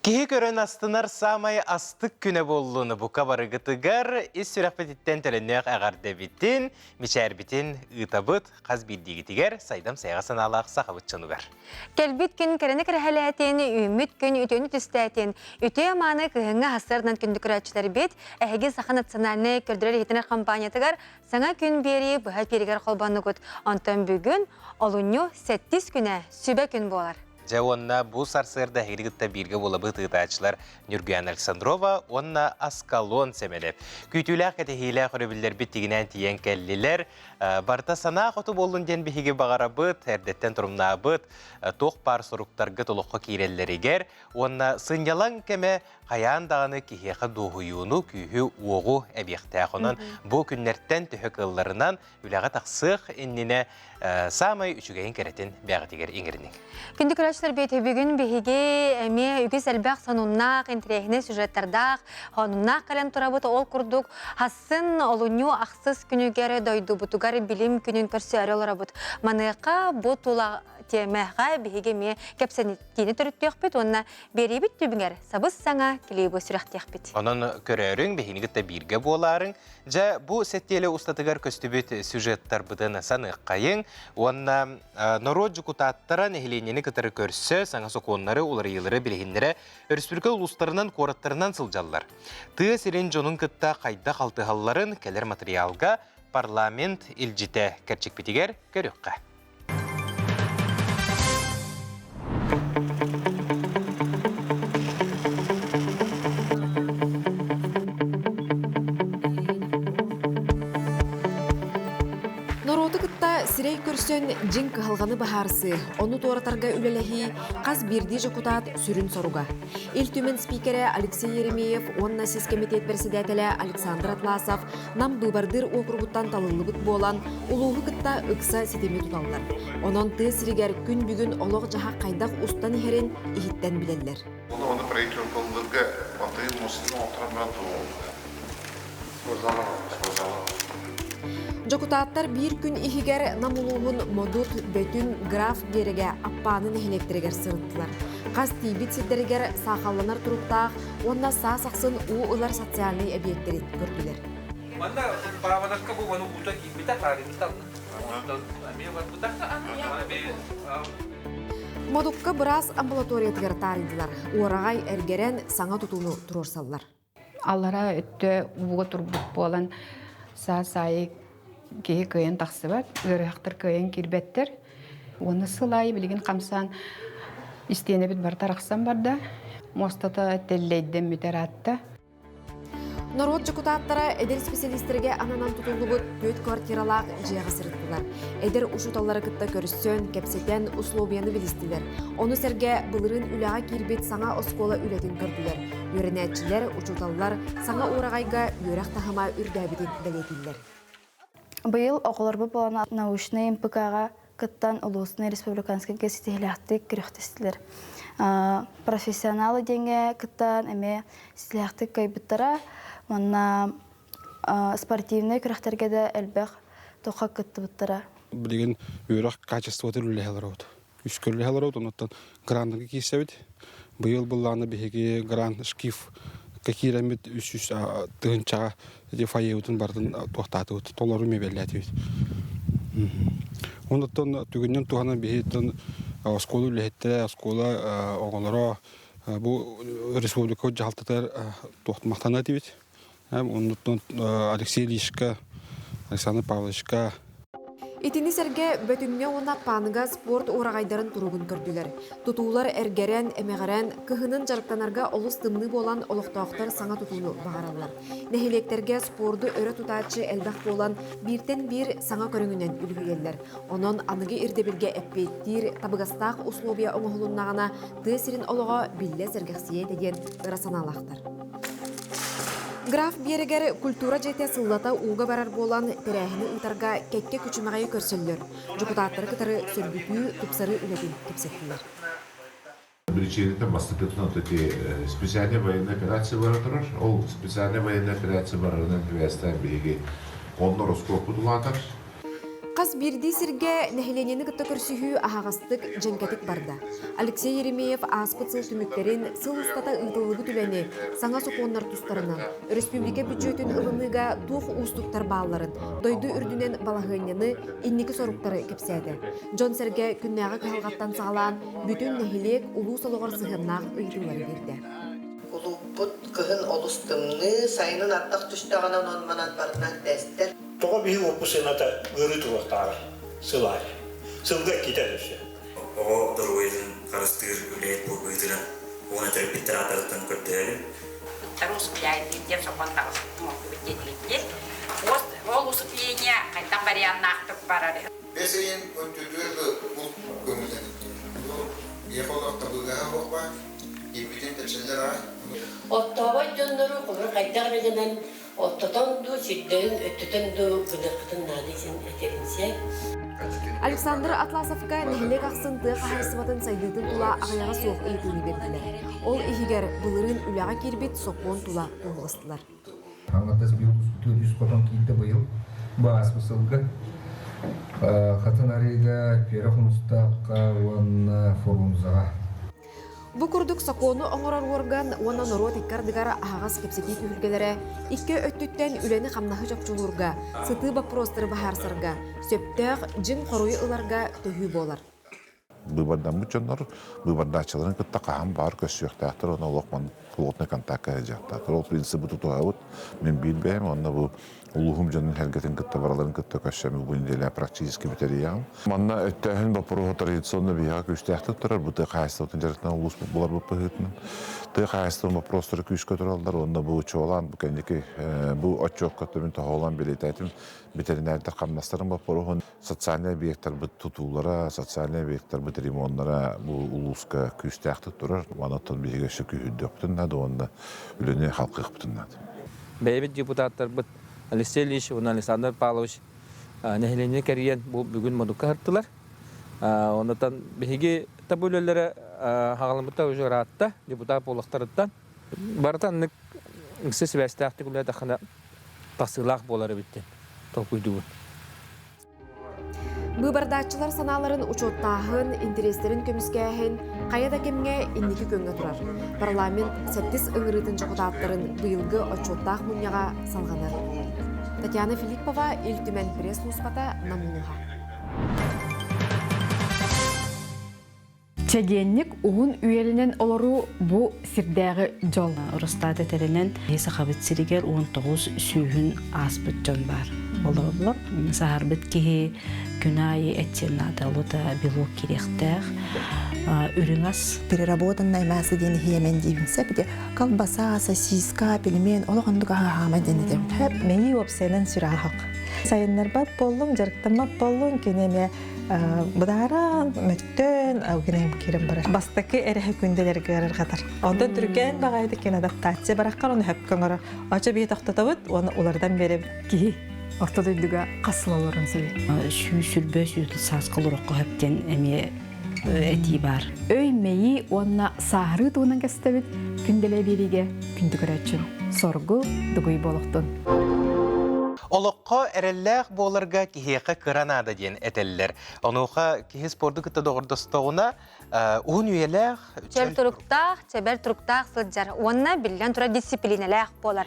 Киһи көрөн астынар саамай астык күнэ буоллун бука барыгытыгар ис сүрэхпититтэн төлөннөөх эҕэрдэбитин, мичээрбитин ыытабыт хас биирдиигитигэр сайдам сайаҕа санаалаах сахабыт дьонугар. Кэлбит күн кэрэни кэрэһэлээтин, үүммүт күн үтүөнү түстээтин, үтүө мааны кыһыҥҥы аһастарынан күндү көрөөччүлэрбит, эһиги Саха национальнай көрдөрөр-иһитинэр компаниятыгар саҥа күн биэрии быһа эфиригэр холбоннугут. Онтон бүгүн олунньу сэттис күнэ сүбэ күн буолар. Дьэ уонна бу сарсыарда эһигини кытта бииргэ буолабыт ыытааччылар Ньургуяна Александрова уонна Аскалон Сэмэнэп. Күүтүүлээх кэтэһиилээх өрөбүллэрбит тигинээн тиийэн кэллилэр. Барыта санаа хоту буоллун диэн биһиги баҕарабыт, эрдэттэн торумнаабыт, туох баар соруктаргыт олоххо киирэллэригэр уонна сынньалаҥ кэмэ хайаан даҕаны киһиэхэ дуоһуйууну, күүһү-уоҕу эбиэхтээх. Онон бу күннэртэн төһө кыалларынан үлэҕэ тахсыах иннинэ саамай үчүгэйин кэрэтин бэйэҕитигэр иҥэриниҥ. Күндү көрөөччүлэрбит, бүгүн биһиги эмиэ үгүс элбэх сонуннаах, интэриэһинэй сюжеттардаах, сонуннаах кэлэн турабыт. Ол курдук, хассын олунньу ахсыс күнүгэр дойдубутугар билим күнүн көрсөөрү олоробут. Маныаха бу тула тиэмэҕэ биһиги эмиэ кэпсэтиини төрүттүөхпүт уонна биэриибит түбүгэр сабыс-саҥа клибы сүрэхтиэхпит. Онон көрөөрүҥ, биһигини кытта бииргэ буолаарыҥ. Дьэ, бу сэттиэлэ устатыгар көстүбүт сюжеттарбытын саныаххайыҥ уонна норуот дьокутааттара нэһилиэнньэни кытары көрсө, саҥа сокуоннары, уларыйыылары билиһиннэрэ өрөспүүбүлүкэ улуустарынан, куораттарынан сылдьаллар. Тыа сирин дьонун кытта хайдах алтыһалларын кэлэр матырыйаалга парламент илдьитэ кэрчикпитигэр көрүөххэ. Норуоту кытта сирэй көрсөн дьиҥ кыһалҕаны быһаарсыы, ону туоратарга үлэлэһии хас биирдии дьокутаат сүрүн соруга. Ил Түмэн спикерэ Алексей Еремеев уонна сис кэмитиэт бэрэссэдээтэлэ Александр Атласов Нам быыбардыыр уокуругуттан талыллыбыт буолан, улууһу кытта ыкса ситими туталлар. Онон тыа сиригэр күн бүгүн олох-дьаһах хайдах устан иһэрин иһиттэн билэллэр. Оны правительстволарга Антонин Мосин оҥотторон баран туруорбута. Дьокутааттар биир күн иһигэр Нам улууһун Модут, Бөтүн, Граф Биэрэгэ, Аппааны нэһилиэктэригэр сырыттылар. Хас тиийбит сирдэригэр саахалланар туруктаах уонна саас ахсын уу ылар социальнай эбийиэктэри көрдүлэр. Манна Павловка бу ону уута киирбитэ, таарыйбыта, онтон эмиэ барбыта. Модукка быраас амбулаториятыгар таарыйдылар. Уораҕай эргэрэн саҥа тутууну туруорсаллар. Аллараа өттө ууга турбут буолан саас аайы киһи кыайан тахсыбат, ыарыһахтар кыайан киирбэттэр. Уонна сыл аайы билигин хамсаан истиэнэбит барыта арахсан барда. Муостата тэллэйдэммитэ ыраатта. Норуот дьокутааттара эдэр специалистэргэ ананан тутуллубут түөрт квартиралаах дьиэҕэ сырыттылар. Эдэр учууталлары кытта көрсөн, кэпсэтэн, условияны билистилэр. Ону сэргэ былырыын үлэҕэ киирбит саҥа оскуола үлэтин көрдүлэр. Үөрэнээччилэр, учууталлар саҥа уораҕайга үөрэх таһыма үрдээбитин бэлиэтииллэр. Быйыл оҕолорбут буолан научнай МПК-ҕа кыттан улууснай республиканскайга ситиһилээхтик күрэхтэстилэр. Профессионалы диэҥҥэ кыттан эмиэ ситиһилээхтик кыайбыттара. Уонна спортивнай күрэхтэргэ да элбэх туохха кыттыбыттара. Билигин үөрэх качествота үлэлэһэ олоробут. Үс көрүлэһэ олоробут, онуттан граннарга киирсэбит. Быйыл былааны биһиги грант шкиф киирэммит 300 тыһыынчаҕа ити фойебытын барытын туохтаатыбыт, толору мебеллээтибит. Онуттан түгүннэн туһанан биһиттэн оскуола үлэһиттэрэ, оскуола оҕолоро бу республика дьаһалтатыгар туохтамахтана этибит. Оннуттан Алексей Ильичка, Александр Павловичка Итини сэргэ Бөтүҥҥэ уонна Аппааныга спорт уораҕайдарын туругун көрдүлэр. Тутуулар эргэрэн, эмэҕирэн, кыһынын дьарыктанарга олус тымныы буолан олохтоохтор саҥа тутууну баҕараллар. Нэһилиэктэргэ спорду өрө тутааччы элбэх буолан, бииртэн биир саҥа көрүҥүнэн үлүһүйэллэр. Онон аныгы ирдэбилгэ эппиэттиир табыгастаах условия оҥоһулуннаҕына, тыа сирин олоҕо биллэ сэргэхсийиэ этэ диэн ыра санаалаахтар. Граф Биэрэгэр культура дьиэтэ сыллата ууга барар буолан, тэрээһини ыытарга кэккэ күчүмэҕэйи көрсөллөр. Дьокутааттары кытары сөргүтүү, тупсарыы үлэтин кэпсэттилэр. Причината бастакытын вот эти специальная военная операция бара турар. Ол специальная военная операция барарынан сибээстээн биһиги онно ороскуоппут улаатар. Хас биирдии сиргэ нэһилиэнньэни кытта көрсүһүү аһаҕастык, дьэҥкэтик барда. Алексей Еремеев ааспыт сыл түмүктэрин, сыл устата ыытыллыбыт үлэни, саҥа сокуоннар тустарынан, өрөспүүбүлүкэ бүддьүөтүн ылыныыга туох уустуктар баалларын, дойду үрдүнэн балаһыанньаны, инники соруктары кэпсээтэ. Дьон-сэргэ күннээҕи кыһалҕаттан саҕалаан, бүтүн нэһилиэк, улуус олоҕор сыһыаннаах ыйытыылары биэрдэ. Кулууппут кыһын олус тымныы, сайынын ардах түстэҕинэ онон-манан барытынан тэстэр. Тоҕо биһи уоппус сыаната ыарыы туруохтааҕый? Сыл аайы. Сылга иккитэ өссө. Оҕо доруобуйатын харыстыыр үлэһит буолбуйутунан уонна төрөппүттэр ааттарыттан көрдөһөрүм. Ыттары усыпляйдыыр диэн сокуон таҕыспыт диэтигит Ол усыпление хайдах варианнаахтык барар? Бэс ыйын өттүтүгэр булт көҥүллэнэр. Биһиэхэ олох табыгаһа суох баар, киирбитин тэпсэллэр аҕай. Оттообот дьоннору холобур хайдах эрэ гынан оттотон дуу, сирдэрин өттөтөн дуу гыныаххытын наада диэн этэрин сөп. Александр Атласовка нэһилиэк ахсын тыа хаһаайыстыбатын сайдыытын тула аҕыйаҕа суох ыйытыыны биэрдилэр. Ол иһигэр былырыын үлэҕэ киирбит сокуон тула туоһуластылар. Аҥардас биыл үс хотон киирдэ быйыл. Бу ааспыт сылга Хатын Арыыга, Пера Хомустаахха уонна Фрунзаҕа. Бу курдук сокуону оҥорор уорган уонна норуот икки ардыгар аһаҕас кэпсэтии түһүлгэлэрэ икки өттүттэн үлэни-хамнаһы чопчулуурга, сытыы боппуруостары быһаарсарга, сөптөөх дьиҥ хоруйу ыларга төһүү буолар. Быыбардаммыт дьоннор быыбардааччыларын кытта хаһан баар көрсүөхтээхтэр уонна олох плотный контакка сылдьыахтаахтар. Ол принцибы тутуһабыт. Мин биир бэйэм уонна бу улууһум дьонун сэргэтин кытта бараларын кытта көрсөммүт бу неделя практически бүтэриэҕим. Манна өттөөһүн боппуруоһа традиционно биһиэхэ күүстээхтик турар. Бу тыа хаһаайыстыбатын дьарыктанан улууспут буларбыт быһыытынан. Тыа хаһаайыстыбатын боппуруостара күүскэ тураллар уонна бу чуолаан бу кэнники бу отчуокка мин тоһоҕолоон бэлиэтээтим ветеринардар хамнастарын боппуруоһун Социальнай объектарбыт тутуулара, социальнай объектарбыт ремоннара бу улууска күүстээхтик турар. Онон биһиги өссө күүһүрдүөхпүтүн наада уонна үлэни халкыахпытын наада. Бэйэбит депутаттарбыт Алексей Ильич уонна Александр Павлович нэһилиэнньэни кэрийэн бу бүгүн модукка сырыттылар. Оннотон биһиги табы үлэлэрэ хаҕаламмыта уже ыраатта депутат буолуохтарыттан. Барыта аннык ыкса сибээстээхтик үлэлээтэххинэ тахсыылаах буолар эбит диэн толкуйдуубун. Быыбардааччылар санааларын учуоттааһын, интэриэстэрин көмүскээһин хайа да кэмҥэ инники күөҥҥэ турар. Парламент сэттис ыҥырыытын дьокутааттарын быйылгы отчуоттаах мунньаҕа салҕанар. Татьяна Филиппова, Ил Түмэн пресс-сулууспата, Нам улууһа. Чэгиэнник уһун үйэлэнэн олоруу бу сирдээҕи дьол. Росстат этэринэн, Сахабыт сиригэр 19 сүүһүн ааспыт дьон баар олороллор. Саһарбыт киһи күн аайы этсиэн наада, олута белок кириэхтээх, үрүҥ ас. Переработанное мясо диэн иһиэмэн диибин сөп ити колбаса, сосиска, пельмен олох оннук аһаама диэн этэбин. Мэйии уопсайынан сүрээхах. Сайыннарбат буоллум, дьарыктаммат буоллум, кини эмиэ быдааран, мөттөн, гинэм киирэн барар. Бастакы эрэһэ күндэлэргэ ыарырҕатар. Онтон түргэн баҕайытык кин адаптация бараххар оны хөпкө оҥорор. Очо бии тохтотобут, уонна улардан биэрэбит. Киһи орто дойдуга хас сыл олорон сөбүй? Сүүс сүрбэ сүүс сааска олороххо хөп диэн эмиэ этии баар. Өй-мэйии уонна сааһырыы туһунан кэстэбит күндэлэ биэриигэ күндү көрөөччүм. Соргу дугуй буолуохтун. Олоххо эрэллээх буоларга киһиэхэ кыра наада диэн этэллэр. Онуоха киһи спорду кытта доҕордостоҕуна уһун үйэлээх, чөл туруктаах, чэбэр туруктаах сылдьар уонна биллэн турар дисциплинэлээх буолар.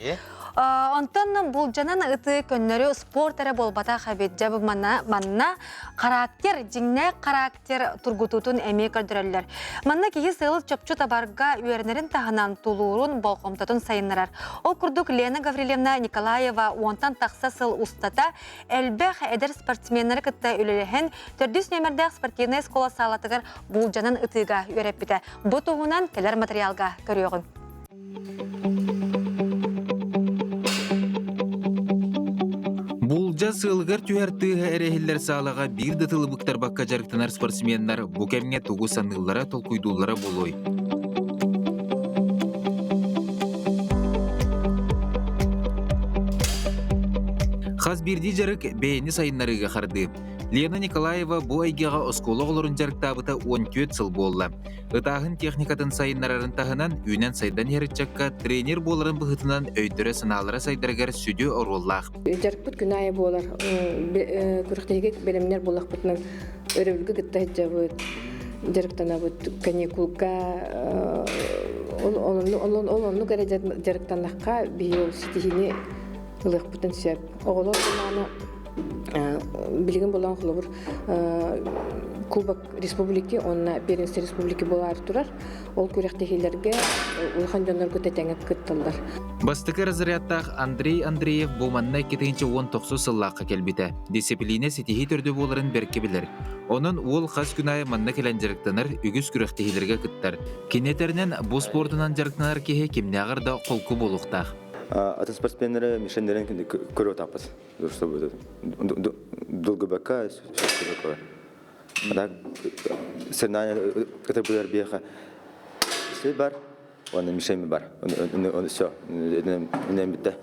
Онтон булдьанан ытыы көннөрү спорт эрэ буолбатах эбит. Дьэ бу манна, манна характер, дьиҥнээх характер тургутуутун эмиэ көрдөрөллөр. Манна киһи сыал чопчу табарга үөрэнэрин таһынан тулуурун, болҕомтотун сайыннарар. Ол курдук Лена Гаврильевна Николаева уонтан тахса сыл устата элбэх эдэр спортсменнары кытта үлэлэһэн, төрдүс нүөмэрдээх спортивнай оскуола саалатыгар булдьанан ытыыга үөрэппитэ. Бу туһунан кэлэр материалга көрүөҕүҥ. Булдьа сыалыгар түһэр тыаһа эрэ иһиллэр саалаҕа биир да тылы быктарбакка дьарыктанар спортсменнар бу кэмҥэ тугу саныыллара, толкуйдууллара буолуой? Хас биирдии дьарык бэйэни сайыннарыыга хардыы. Лена Николаева бу эйгэҕэ оскуола оҕолорун дьарыктаабыта 14 сыл буолла. Ытааһын техникатын сайыннарарын таһынан, үүнэн-сайдан иһэр ыччакка тренер буоларын быһыытынан өйдөрө-санаалара сайдарыгар сүдү оруоллаах. Дьарыкпыт күн аайы буолар. Күрэхтэһиигэ бэлэмнэр буоллахпытынан өрөбүлгэ кытта сылдьабыт, дьарыктанабыт. Каникулга ол оннук эрэ дьарыктаннахха биһиги ол ситиһиини ылыахпытын сөп. Оҕолор былаана билигин булан холобур Кубок Республики уонна Первенство Республики буолаары турар. Ол күрэхтэһиилэргэ улахан дьоннорго тэтэҥэ кытталлар. Бастакы разрядтаах Андрей Андреев бу манна 2019 сыллаахха кэлбитэ. Дисциплина ситиһии төрдө буоларын бэркэ билэр. Онон уол хас күн аайы манна кэлэн дьарыктанар, үгүс күрэхтэһиилэргэ кыттар. Кини этэринэн, бу спордунан дьарыктанар киһи кимнээҕэр да холку буолуохтаах. Атын спортсменнары мишеннэрин көрүө таппыт. Чтобы долгубакка, такое. А так соревнования это было беха. Если бар, он мишень бар. Он все. Битте.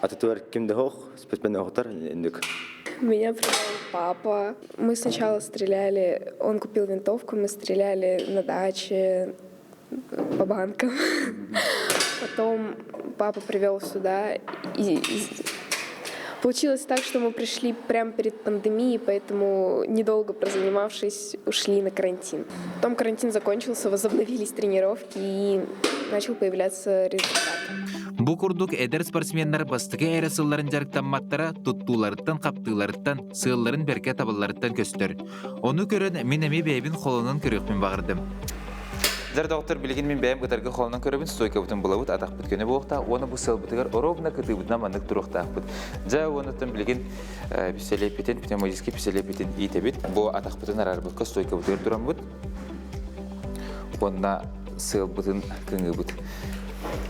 Атытуар ким да хох, спортсмен охтар, индик. Меня привел папа. Мы сначала стреляли, он купил винтовку, мы стреляли на даче по банкам. Потом папа привел сюда, и получилось так, что мы пришли прямо перед пандемией, поэтому недолго прозанимавшись, ушли на карантин. Потом карантин закончился, возобновились тренировки и начал появляться результат. Бу курдук эдэр спортсменнар бастакы эрэ сылларын дьарыктамматтара туттууларыттан хаптыыларыттан, сыалларын бэркэ табалларыттан көстөр. Ону көрөн мин эмиэ бэйэбин холонон көрүөхпүн баҕардым. Дьэр доктор билигин мин бэйэм ытарга холонон көрөбүн, стойкабытын булабыт, атахпыт көнө буолуохтаах уонна бу сыалбытыгар оруобуна кытыыбытынан маннык туруохтаахпыт. Дьэ уоннаттан билигин пистолеппитин, пневматический пистолеппитин иитэбит. Бу атахпытын араарбыкка стойкабытыгар тураммыт уонна сыалбытын кыҥыыбыт.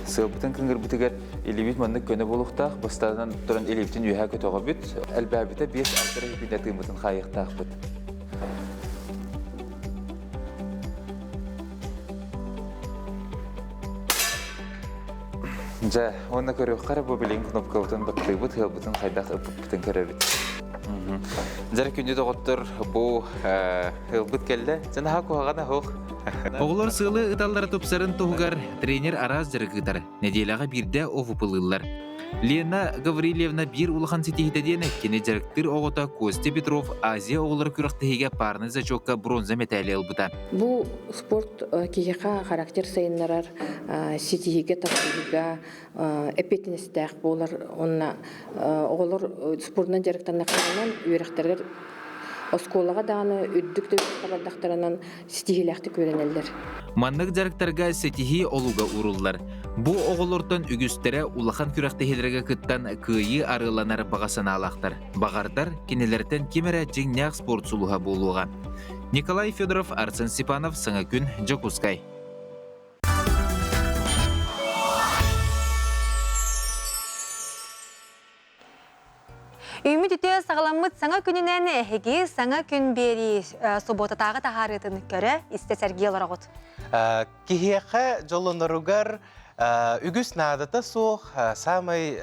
Сыалбытын кыҥырбытыгар илиибит маннык көнө буолуохтаах, бастаан туран илиибитин үөһэ көтөҕөбүт, элбээбитэ 5-6 эрэ күнэ тыыммытын хаайыахтаахпыт. Дьэ, уонна көрүөххэ эрэ бу билигин кнопкабытын баттыыбыт, ыалбытын хайдах ыппыппытын көрөбүт. Дьэ, күндү доҕоттор, бу ыалбыт кэллэ. Дьэ, наһаа куһаҕана суох. Оҕолор сыалы ыталлара тупсарын туһугар тренер араас дьарык ыытар. Нэдиэлэҕэ биирдэ ОВП-лыыллар. Лена Гаврильевна биир улахан ситиһиитэ диэн кини дьарыктыыр оҕото Костя Петров Азия оҕолоро күрэхтэһиигэ парный зачекка бронза мэтээли ылбыта. Бу спорт киһиэхэ характер сайыннарар, ситиһиигэ тахсыыга эппиэтинэстээх буолар уонна оҕолор спордунан дьарыктаннахтарынан үөрэхтэригэр оскуолаҕа даҕаны үрдүк да үөрэххэ бардахтарынан ситиһиилээхтик үөрэнэллэр. Маннык дьарыктарга ситиһии олуга ууруллар. Бу оҕолортон үгүстэрэ улахан күрэхтэһиилэргэ кыттан кыайыы арыаланар баҕа санаалаахтар. Баҕардар, кинилэртэн ким эрэ дьиҥнээх спорт сулуһа буолуоҕа. Николай Федоров, Арсен Степанов, Саҥа күн, Дьокуускай. Үүммүт үтүө саҕаламмыт саҥа күнүнэн эһиги саҥа күн биэрии субуотатааҕы таһаарыытын көрө, истэ сэргии олороҕут. Киһиэхэ дьоллоноругар үгүс наадата суох, саамай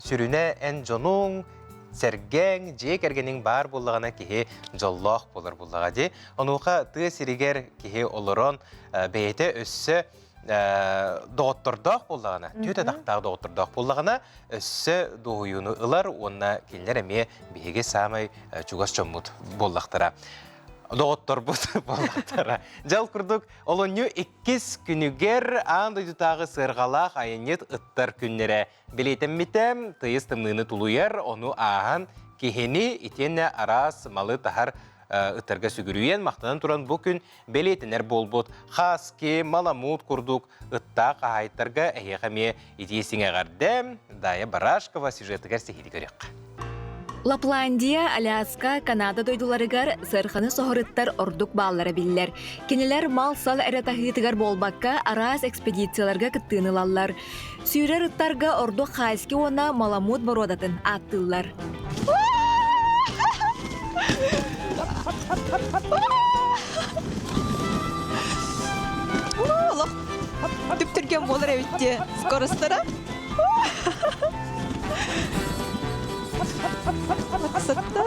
сүрүнэ эн дьонуҥ, сэргэҥ, дьиэ кэргэниҥ баар буоллаҕына киһи дьоллоох буолар буоллаҕа дии. Онуоха тыа сиригэр киһи олорон бэйэтэ өссө доҕоттордоох буоллаҕына, түөрт атахтаах доҕоттордоох буоллаҕына, өссө дуоһуйууну ылар уонна кинилэр эмиэ биһиги саамай чугас дьоммут буоллахтара. Доҕотторбут буоллахтара. Дьал курдук, олунньу иккис күнүгэр аан дойдутааҕы сыарҕалаах айанньыт ыттар күннэрэ бэлиэтэммитэ. Тыйыс тымныыны тулуйар, ону ааһан киһини итиэннэ араас малы таһар ыттарга сүгүрүйэн, махтанан туран бу күн бэлиэтэнэр буолбут хаски, маламут курдук ыттаах хаһаайыттарга эһиэхэ эмиэ итии сиҥэҕэрдэ Дая Барашкова сюжетыгар сиһилии көрүөххэ. Лапландия, Аляска, Канада дойдуларыгар сыарханы соһор ыттар ордук бааллара биллэр. Кинилэр мал-сал эрэ таһыытыгар буолбакка, араас экспедицияларга кыттыыны ылаллар. Сүүрэр ыттарга ордук хаски уонна маламут боруодатын ааттыыллар. Олох түптүргэн буолар эбит дии скоростара. Красота!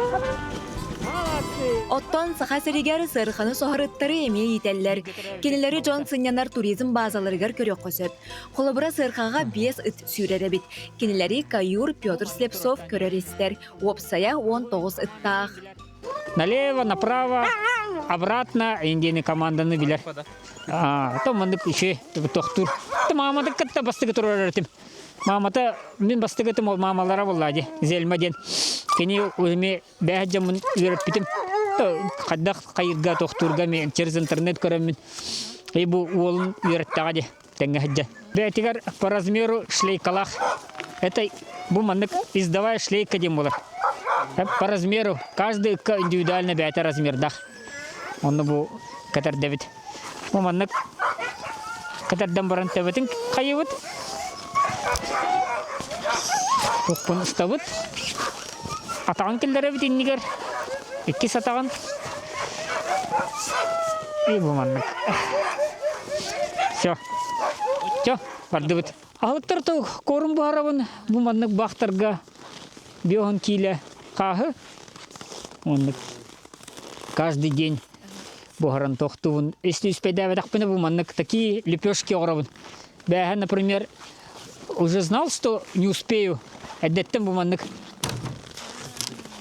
Оттон Саха сиригэр сыарханы соһор ыттары эмиэ иитэллэр. Кинилэри дьон сынньанар туризм баазаларыгар көрүөххэ сөп. Холобура, сыархаҕа биэс ыт сүүрэр эбит. Кинилэри каюр Петр Слепцов көрөр-истэр. Уопсайа 19 ыттаах. Налево, направо, обратно индияны команданы билэр. То маннык үчү тохтуур. Мааматы кытта бастыгы турар этим. Маамата мин бастыгытым ол маамалара буолла ди Зельма диэн. Кини эми бэһ дьоммун үөрэппитим. Хайдах хайырга тохтуурга мен через интернет көрөммүн. И бу уолун үөрэттэҕэ ди тэҥҥэ сылдьан. Бээтигэр по размеру шлейкалаах. Это бу маннык издавая шлейка диэн буолар. По размеру каждый ыкка индивидуально бэйэтэ размердаах. Онно бу кэтэрдэбит. Бу маннык кэтэрдэн баран төбөтүн хайыбыт. Укпун устабыт. Атаҕын киллэрэбит иннигэр. Иккис атаҕын. И бу маннык. Все. Все, бардыбыт. Аһылыктар то корум буһарабын. Бу маннык баахтарга биоһун киилэ хааһы. Оннук каждый день буһаран тохтубун. Если успейдээбэтэхпинэ бу маннык такие лепешки оҥоробун. Бээһэ, например, уже знал, что не успею. Эрдэттэн бу маннык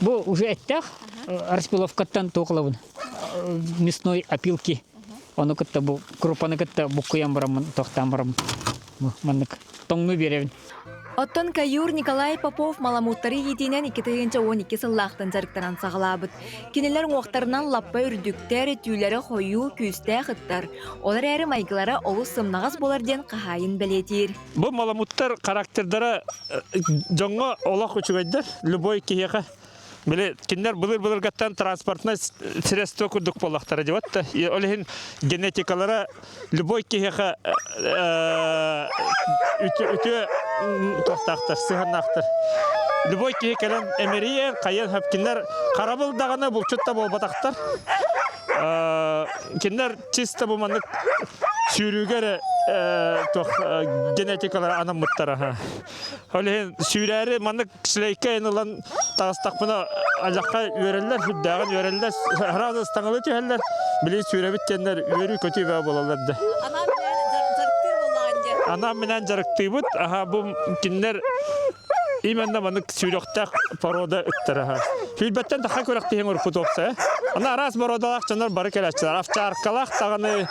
бу уже эттээх распиловкаттан туох мясной опилки. Ону кытта бу крупаны кытта буккуйан бараммын, тохтоон бараммын. Маннык тоҥну биэрэбин. Оттон каюр Николай Попов маламуттары иитиинэн 2012 сыллаахтан дьарыктанан саҕалаабыт. Кинилэр уҥуохтарынан лаппа үрдүктэр, түүлэрэ хойуу, күүстээх ыттар. Ол эрээри майгылара олус сымнаҕас буолар диэн хаһаайын бэлиэтиир. Бу маламуттар характердара дьоҥҥо олох үчүгэйдэр. Любой киһиэхэ Били кинилэр былыр-былыргаттан транспортнай средство курдук буоллахтара дии да. Ол иһин генетикалара любой киһиэхэ үтүө туохтаахтар, сыһыаннаахтар. Любой киһи кэлэн эмэрийэн, хайан хөп кинилэр харабыл даҕаны булчут да буолбатахтар. Кинилэр чисто бу маннык сүүрүүгэ эрэ туох генетикалара анаммыттара. Ол иһин сүүрээри маннык шлейка ылан таҕыстахпына аллахха үөрэллэр, сүрдээҕин үөрэллэр, сразу ыстаҥалыы түһэллэр. Били сүүрэбит диэннэр үөрүү-көтүү бөҕө буолаллар да. Анаан-минээн дьарыктыыбыт. Аха бу кинилэр именно маннык сүүрүөхтээх порода ыттара. Сүүрбэттэн тахха күрэхтэһиҥ урукку туохса. Аны араас бородалаах дьоннор бары кэлээччилэр. Овчаркалаах даҕаны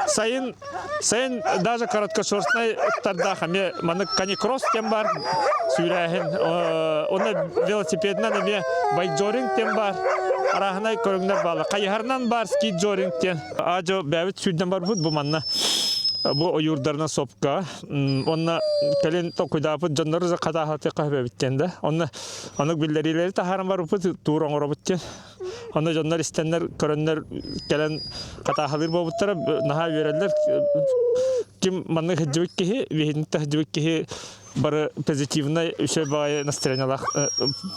сайын Сайын даже короткошерстный ыттардаах эмиэ маннык каникросс диэн бар сүүрээһин уонна велосипедынан эмиэ байджоринг диэн бар арааһынай көрүҥнэр бааллар. Хайыһарынан бар скиджоринг диэн. Аадьо бэйэбит сүүрдэн барбыт бу манна бу ойуурдарынан сопка уонна кэлин толкуйдаабыт дьоннору хатааһатыахха сөбөбүт диэн да. Онно оннук биллэриилэри таһааран барбыппыт туур оҥоробут диэн. Онно дьоннор истэннэр, көрөннөр кэлэн хатааһалыыр буолбуттара, наһаа үөрэллэр. Ким маннык сылдьыбыт киһи, биһигини сылдьыбыт киһи бары позитивнай, үчүгэй баҕайы настроениелаах,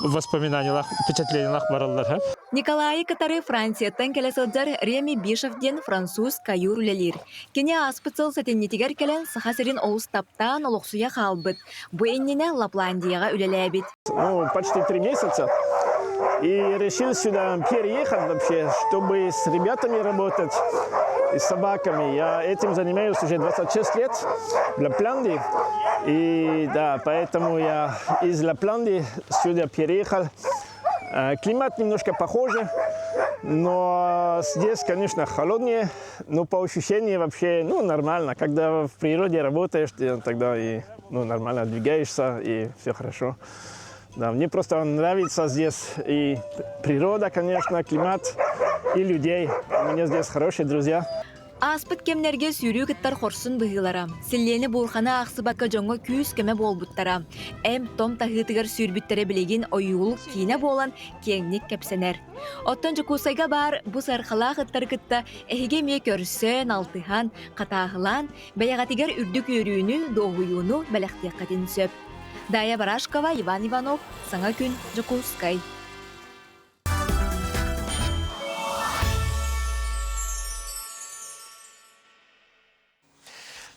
воспоминаниелаах, впечатлениелаах бараллар. Николайы кытары Францияттан кэлэ сылдьар Реми Бишев диэн француз каюр үлэлиир. Кини ааспыт сыл сэтинньитигэр кэлэн Саха сирин олус таптаан олохсуйа хаалбыт. Бу иннинэ Лапландияҕа үлэлээбит. Ну, почти 3 месяца. И решил сюда переехать вообще, чтобы с ребятами работать и с собаками. Я этим занимаюсь уже 26 лет в Лапландии. И да, поэтому я из Лапландии сюда переехал. Климат немножко похожий, но здесь, конечно, холоднее, но по ощущениям вообще, ну, нормально. Когда в природе работаешь, ты тогда и ну, нормально двигаешься, и все хорошо. Да, мне просто нравится здесь и природа, конечно, климат, и людей. У меня здесь хорошие друзья. Ааспыт кэмнэргэ сүүрүү кыттар хорсун быһыылара, силлиэни буурханы аахсыбакка дьоҥҥо күүс-көмө буолбуттара. Эм-том таһыытыгар сүүрбүттэрэ билигин ойуулук киинэ буолан киэҥник кэпсэнэр. Оттон Дьокуускайга баар бу сыархалаах ыттары кытта эһиги эмиэ көрсөн, алтыһан, хатааһылаан, бэйэҕитигэр үрдүк үөрүүнү, дуоһуйууну бэлэхтиэххитин сөп. Дая Барашкова, Иван Иванов, Саҥа күн, Дьокуускай.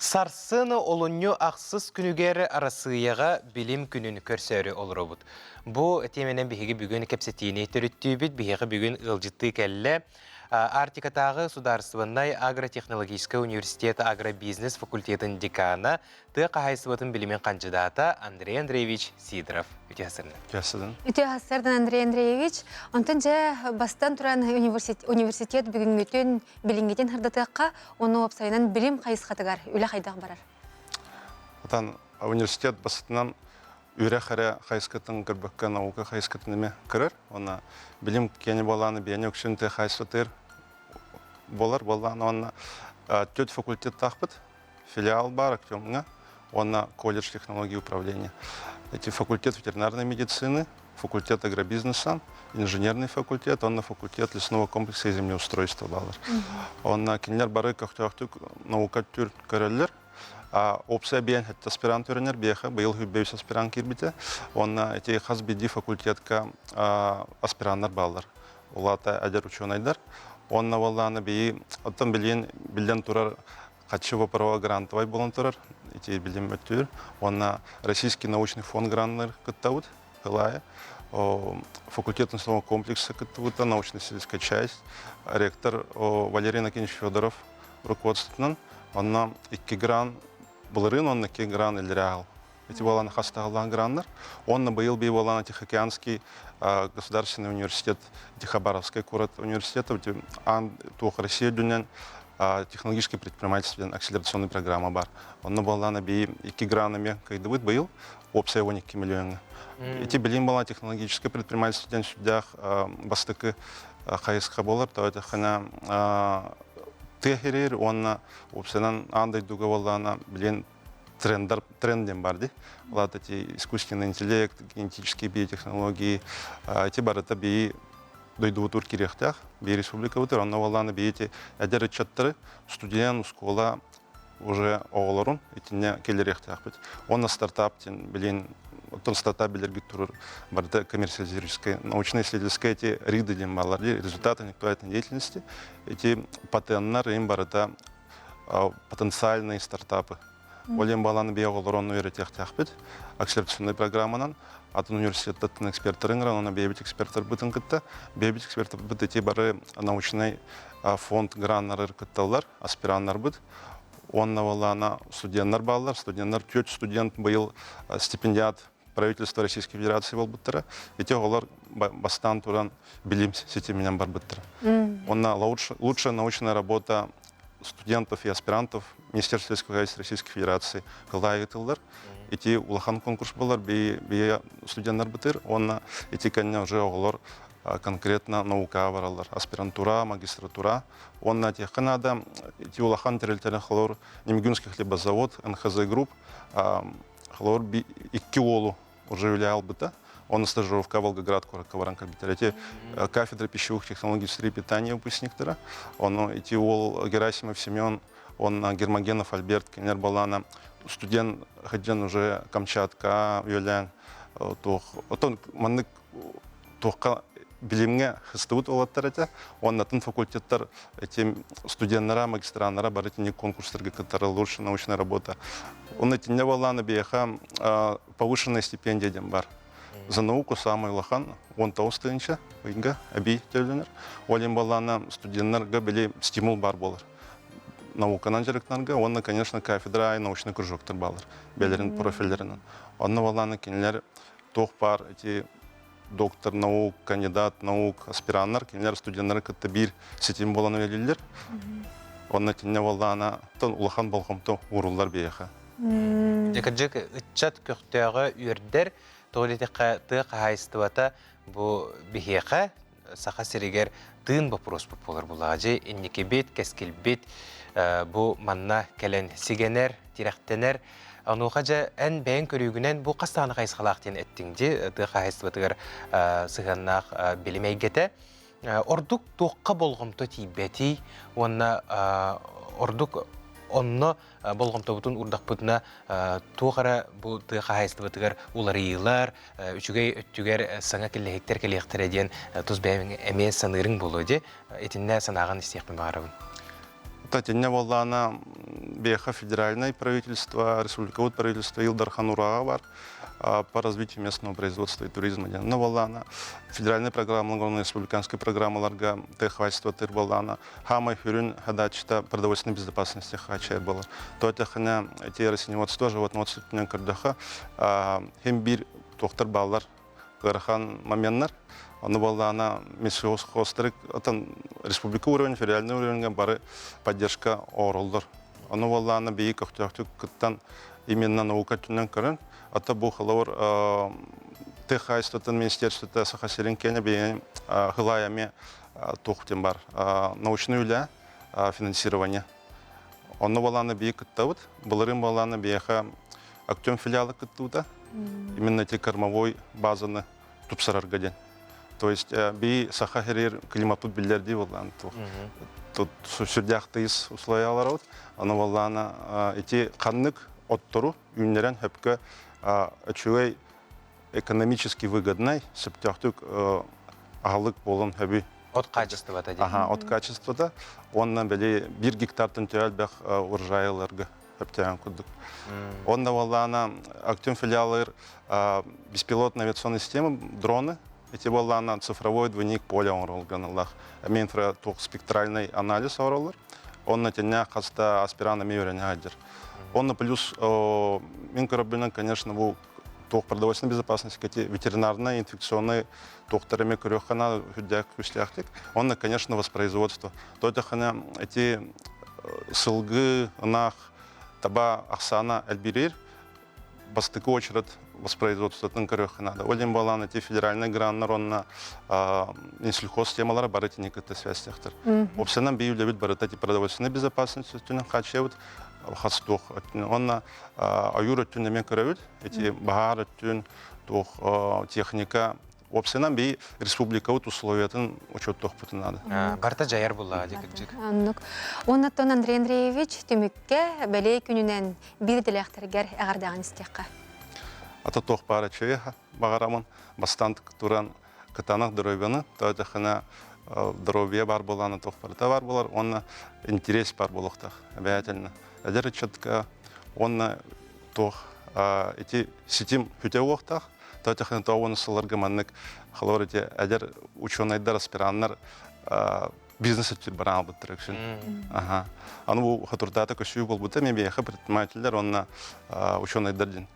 Сарсын олунньу ахсыс күнүгэр Арассыыйаҕа билим күнүн көрсөөрү олоробут. Бу тиэмэнэн биһиги бүгүн кэпсэтиини төрүттүүбүт. Биһиэхэ бүгүн ыалдьыттыы кэллэ. Арктикатааҕы судаарыстыбаннай агротехнологическай университет агробизнес факультетын декана, тыа хаһаайыстыбатын билимин хандьыдаата Андрей Андреевич Сидоров. Үтүө сарсыардан. Үтүө сарсыардан. Үтүө сарсыардан, Андрей Андреевич. Онтон дьэ бастан туран университет бүгүҥҥүтүн билиҥҥитин сырдатыахха, ону уопсайынан билим хайысхатыгар үлэ хайдах барар? Отан университет бастатынан үөрэх эрэ хайысхатын көрбөккө наука хайысхатын эмэ көрөр. Уонна билим киэни буолааны биэни үксүн тыа хайысхатыыр буолар буоллаан уонна төрт факультеттаахпыт. Филиал бар Артемҥа уонна колледж технологии управления. Эти факультет ветеринарной медицины, факультет агробизнеса, инженерный факультет, онно факультет лесного комплекса и землеустройства балар. Онно кинилэр бары көхтөөхтүк наука түр көрөллөр. Опция биэн хэттэ аспирант өрөнөр биэхэ быйыл хүббэйс аспирант киирбитэ. Онно эти хас биирдии факультетка аспираннар бааллар. Улаата эдэр учуонайдар. Онно буоллааны бии оттон билиэн биллэн турар Хаччы вопрос грантовай буолан турар, ити билим өттүгэр. Уонна Российский научный фонд граннар кыттабыт, ылая. Факультет национального комплекса кыттыбыта, научно-исследовательская часть. Ректор Валерий Иннокентьевич Федоров руководствотунан. Онно икки гран былырыын онно икки гран иллэрэ Эти буолан хастаһыллаан граннар. Онно быйыл бии буолан Тихоокеанский государственный университет, Хабаровскай куорат университета, аан туох Россия үрдүнэн технологическое предпринимательство диэн акселерационный программа бар. Онно буоллаана бии икки гран эмиэ кыйдыбыт быйыл, уопсай 12 миллионҥа. Ити билим буолан технологическое предпринимательство диэн сүрдээх бастакы хайысха буолар. То это тыа хирир уонна уопсайынан аан дойдуга буоллаана билин трендер, тренд диэн бар дии. Ол эти искусственный интеллект, генетические биотехнологии, эти барыта бии дойдубутур кириэхтээх, бии республикабытыр, онно буоллаана бии эти эдэр ыччаттары студент, школа уже оҕолорун итинне келлериэхтээхпит. Онно стартап диэн билин оттон стартап билэргит турur барыта коммерциализическая, научно-исследовательская эти риды диэн баалар результаты интеллектуальной деятельности, эти патеннар им барыта потенциальные стартапы. Ол баланы бия оҕолорун үөрэтиэхтээхпит. Акселерационный программанан атын университеттан эксперттарын ыҥыран, онно бэйэбит эксперттарбытын кытта, бэйэбит эксперттарбыт эти бары научный фонд граннары кытталлар, аспираннарбыт. Уонна балаана студенттар бааллар. Студенттар төрт студент быйыл стипендиат правительство Российской Федерации буолбуттара. Ити оҕолор бастаан туран билим ситиминэн барбыттара. Онна лучшая научная работа студентов и аспирантов Министерства сельского хозяйства Российской Федерации кылаайы тыллар. Ити улахан конкурс болар, бие студенттар бытыр. Онна ити кэннэ уже оҕолор конкретно наука баралар. Аспирантура, магистратура. Онна тиэххэ надо ити улахан тэрилтэлэр холор Немгюнский хлебозавод, НХЗ Групп, Холобур, икки уолу уже үлэ албыта. Он стажировка Волгоград куоракка баран кэлбиттэр. Эти кафедра пищевых технологий индустрии питания выпускниктара. Он эти уол Герасимов Семен, он Гермогенов Альберт, кинилэр балаана студент хадьан уже Камчатка үөлээн туох отон маннык туохха билимҥэ хыстыбыт уолаттар этэ. Уонна атын факультеттар эти студеннара, магистраннара бары итинник конкурстарга кыттара лучшая научная работа. Он итинне буоллаана биэхэ повышенная стипендия диэн бар. За науку самый улахан 19 тыһыынча ыйга эбии төлөнөр. Ол иһин буоллаана студеннарга били стимул бар буолар. Науканан дьарыктанарга уонна, конечно, кафедра аайы научный кружоктар баалар бэлэрин профильлеринэн. Онно буоллаана кинилэр туох баар ити доктор наук, кандидат наук, аспираннар, кинилэр студеннары кытта биир ситим буолан үлэлииллэр. Онно итиннэ буоллаана улахан болҕомто ууруллар биһиэхэ. Дьэ кырдьык ыччат көхтөөҕө үөрдэр, тоҕо диэтэххэ тыа хаһаайыстыбата бу биһиэхэ Саха сиригэр тыын боппуруоспут буолар буллаҕа. Дьэ инникибит, кэскилбит бу манна кэлэн сигэнэр, тирэхтэнэр. Онуоха дьэ эн бэйэҥ көрүүгүнэн бу хас даҕаны хайысхалаах диэн эттиҥ дии тыа хаһаайыстыбатыгар сыһыаннаах билим эйгэтэ. Ордук туохха болҕомто тиийбэтий уонна ордук онно болҕомтобутун уурдахпытына туох эрэ бу тыа хаһаайыстыбатыгар уларыйыылар, үчүгэй өттүгэр саҥа киллэһиктэр кэлиэхтэрэ диэн тус бэйэм эмиэ саныырыҥ буолуо дии. Итиннэ санааҕын истиэхпин баҕарабын. Татьяна буоллаана биэхэ федеральное правительство, республикабыт правительство Ил Дархан ураҕа бар по развитию местного производства и туризма диэн. Но буоллаана федеральная программа, республиканскай программаларга тыа тыр буоллаана хаамай хүрүн задачата продовольственной безопасности хаачайар буолар. То тэхинэ эти растениеводство, животноводство түнэн көрдөхө хем бир туохтар бааллар ыарахан моменнар. Ону буоллаана Минсельхозхозтары отон республика уровень, федеральный уровеньга бары поддержка оҥороллор. Ону буоллаана биһи көхтөөхтүк кыттан именно наука өттүнэн көрөн, ата бу холобур тыа хаһаайыстыбатын министерствота Саха сирин киэнэ биһиги хылай эмиэ туох диэн бар научный үлэ финансирование. Онно буоллаана биһи кыттабыт. Былырыын буоллаана биһиэхэ Актем филиалы кыттыбыта. Именно эти кормовой базаны тупсарарга диэн. То есть би саха херер климаппыт биллэрдии буоллаан тут сүрдээх тыйыс условияларабыт. Аны буоллаана ити ханнык оттору үүннэрэн хөпкө үчүгэй экономически выгоднай сөптөөхтүк аһылык буолан хөбү. От качествота диэн. Аха, от качествота. Онна били бир гектартан төһө элбэх урожайларга өптөөн курдук. Онна буоллаана Актюм филиалыгар беспилотная авиационная система, дроны, эти буоллаана цифровой двойник поля оҥоролганыллах. Эми инфратух спектральный анализ оҥороллор. Онно тэннэ хаста аспирант эми үөрэнэ сылдьар. Онно плюс мин көрөбүнэн, конечно, бу туох продовольственной безопасности, ветеринарной, инфекционной туохтар эми көрүөххэ наада үрдээх күүстээхтик. Онно, конечно, воспроизводство. То тэхэнэ эти сылгы, ынах, таба ахсаана элбириир, бастакы очеред воспроизводствотын көрүөххэ наада. Ол иһин буолан эти федеральный граннар онно сельхоз темалара бары итини кытта связьтехтер. Опсанан бии үлэбит барыта эти продовольственной безопасность өттүнэн хааччыйабыт хас туох өттүнэн. Онно ойуур өттүн эмиэ көрөбүт. Эти баһаар өттүн, туох техника Уопсайынан би республикабыт условиятын учуоттуохпутун наада. Барыта дьайар буллаҕа дии кырдьык. Оннук. Уоннаттан Андрей Андреевич түмүккэ бэлиэ күнүнэн биир идэлээхтэргэр эҕэрдэҕин истиэххэ. Ата туох баара үчүгэй баҕарамын бастаан туран кытаанах здоровьяны, тоҕо здоровье бар буолаана туох барыта бар буолар уонна интерес бар буолуохтаах обязательно. Эдэр ыччатка уонна туох ити ситим хүтэ уохтаах Тоҕо тоҕуон сылларга маннык холобур ити эдэр учуонайдар, аспираннар бизнес өттүр баран албыттар үксүн. Аха. Аны бу хотурдаата көсүү болбута мен биэхэ предпринимателлер онна учуонайдар дин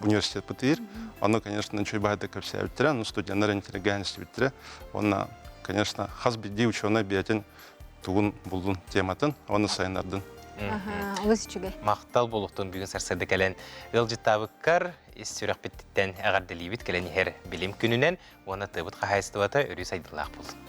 университет бытыыр. Ону, конечно, нчой баһыта көпсээбиттэрэ, ну студенттар интеллигент истибиттэрэ. Онна, конечно, хас биирдии учуонай бэйэтин тугун булдун тематын, оны сайыннардын. Олус үчүгэй. Махтал буолуохтун бүгүн сарсыарда кэлэн ыалдьыттаабыккар ис сүрэхпититтэн эҕэрдэлиибит кэлэн иһэр билим күнүнэн уонна тыабыт хаһаайыстыбата өрүү сайдыылаах буоллун.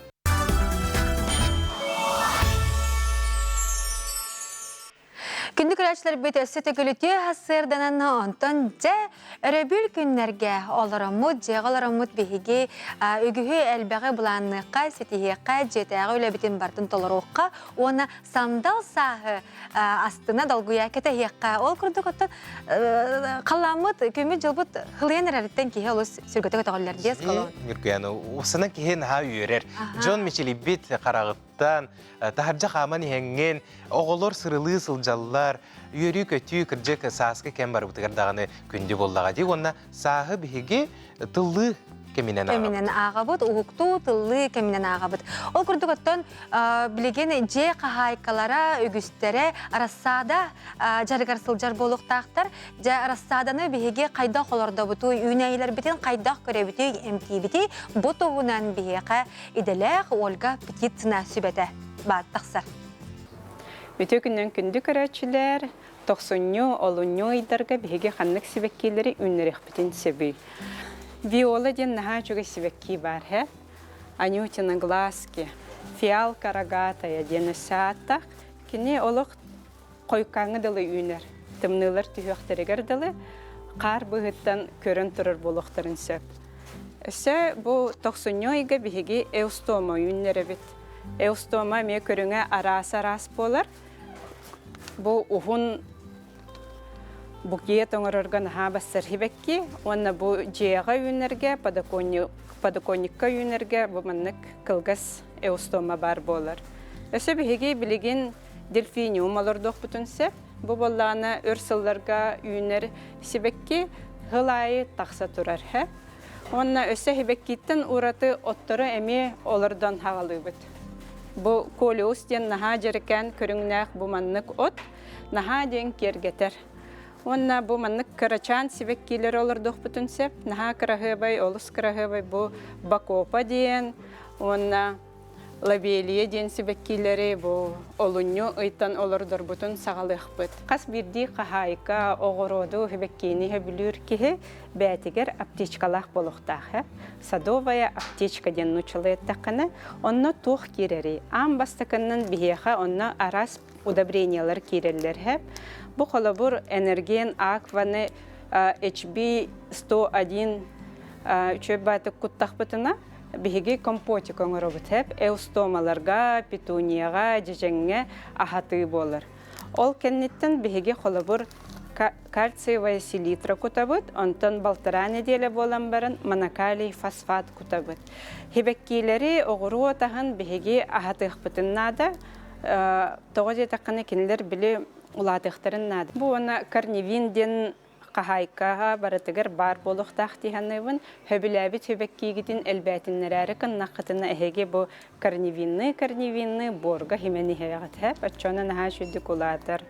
Күндү көрөөччүлэрбит өссө төгүлүтүө сарсыарданан онтон дьэ өрөбүл күннэргэ олороммут, дьиэҕэ олороммут биһиги үгүһү элбэҕи былаанныахха, ситиһиэххэ, дьиэтээҕи үлэбитин барытын толоруохха уонна сандал сааһы астына долгуйа кэтэһиэххэ. Ол курдук оттон халлааммыт, күммүт-дьылбыт хылыйан эрэриттэн киһи олус сүргэтэ көтөҕүллэр диэс колон. Нүркүйаны усанан киһи наһаа үөрэр. Дьон мичилийбит хараҕыттан, таһырдьа хааман иһэҥҥин, оҕолор сырылыы сылдьаллар, үөрүү-көтүү кырдьык сааскы кэм барыбытыгар даҕаны күндү буоллаҕа дии уонна сааһы биһиги тыллыы кэминэн кэминэн ааҕабыт, уһуктуу, тыллыы кэминэн ааҕабыт. Ол курдук оттон билигин дьиэ хаһаайкалара үгүстэрэ рассада дьарыгар сылдьар буолуохтаахтар. Дьэ рассаданы биһиги хайдах олордобутуй, үүнээйилэрбитин хайдах көрөбүтүй, эмтиибитий бу туһунан биһиэхэ идэлээх Ольга Птицына сүбэтэ баат тахсар. Үтүө күннэн күндү көрөөччүлэр, Тохсунньу, олунньу ыйдарга биһиги ханнык сибэккилэри үүннэриэхпитин сөбүй? Виола диэн наһаа үчүгэй сибэкки баар, һэ? Анютина глазки, фиалка рогатая диэн өссө ааттаах. Кини олох хойуккааҥҥа дылы үүнэр. Тымныылар түһүөхтэригэр дылы хаар быыһыттан көрөн турар буолуохтарын сөп. Өссө бу тохсунньу ыйга биһиги эустома үүннэрэбит. Эустома эмиэ көрүҥэ араас-араас буолар. Бу уһун букет оҥорорго наһаа бассар сибэкки уонна бу дьиэҕэ үүнэргэ, подоконникка үүнэргэ бу маннык кылгас эустома баар буолар. Өссө биһиги билигин Дельфиниум олордуохпутун сөп. Бу буоллаҕына өр сылларга үүнэр сибэкки сыл аайы тахса турар. Уонна өссө сибэккиттэн ураты оттору эмиэ олордон хаҕалыыбыт. Бу колеус диэн наһаа дьэрэкээн көрүҥнээх бу маннык от наһаа диэн киэргэтэр. Уонна бу маннык кырачаан сибэккилэри олордуохпутун сөп. Наһаа кыраһыабай, олус кыраһыабай бу бакопа диэн уонна Лабелия диэн сибэккилэри бу олунньу ыйтан олордорбутун саҕалыахпыт. Хас биирдии хаһаайка оҕуруоду сибэккини сөбүлүүр киһи бэйэтигэр аптечкалаах буолуохтаах. Садовая аптечка диэн нууччалыы эттэххинэ, онно туох киирэрий? Аан бастакыннан биһиэхэ онно араас удобрениялар киирэллэр. Бу холобур энерген акваны HB 101 үчүгэй баатык куттахпытына Биһиги компотик оҥоробут эп эустомаларга, петунияҕа, дьэдьэҥҥэ аһатыы буолар. Ол кэнниттэн биһиги холобур кальциевая селитра кутабыт, онтон балтараа нэдиэлэ буолан баран монокалий фосфат кутабыт. Хибэккиилэри оҕуруо таһын биһиги аһатыахпытын наада. Тоҕо диэтэххинэ кинилэр били улаатыахтарын наада. Бу уонна корневин диэн хаһаайкаҕа барытыгар баар буолуохтаах дии саныыбын. Сөбүлээбит сибэккиигитин элбээтиннэрээри гыннаххытына эһиги бу корневинны корневинны буорга химэн иһэҕит һэп оччоно наһаа үчүгдүк улаатар.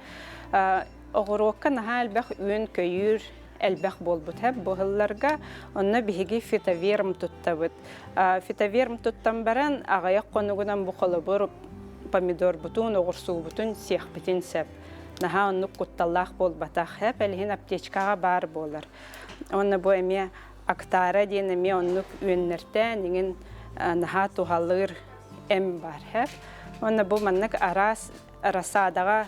Оҕуруокка наһаа элбэх үөн-көйүүр элбэх буолбут һэп бу сылларга онно биһиги фитоверм туттабыт. Фитоверм туттан баран аҕыйах хонугунан бу холобур помидорбутун, оҕурсуубутун сиэхпитин сөп. Наһаа оннук кутталлаах буолбатах. Эп элиһин аптечкаҕа баар буолар. Уонна бу эмиэ Актара диэн эмиэ оннук үөннэртээн иҥин наһаа туһалыыр эм бар. Уонна бу маннык араас рассадаҕа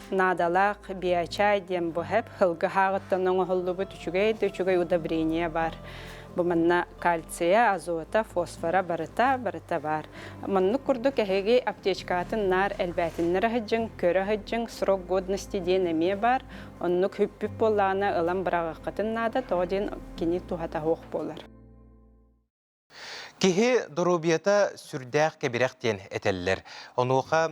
наадалаах биочай диэн бу хэп сылгы хааҕыттан оҥоһуллубут үчүгэй да үчүгэй удобрение бар. Бу манна кальция, азота, фосфора барыта барыта баар. Маннык курдук эһиги аптечкаҕытын наар элбээтиннэрэ сылдьыҥ, көрө сылдьыҥ, срок годности диэн эмиэ баар. Оннук хүппүт буоллаҕына ылан быраҕыаххытын наада, тоҕо диэн кини туһата суох буолар. Киһи доруобуйата сүрдээх кэбирэх диэн этэллэр. Онуоха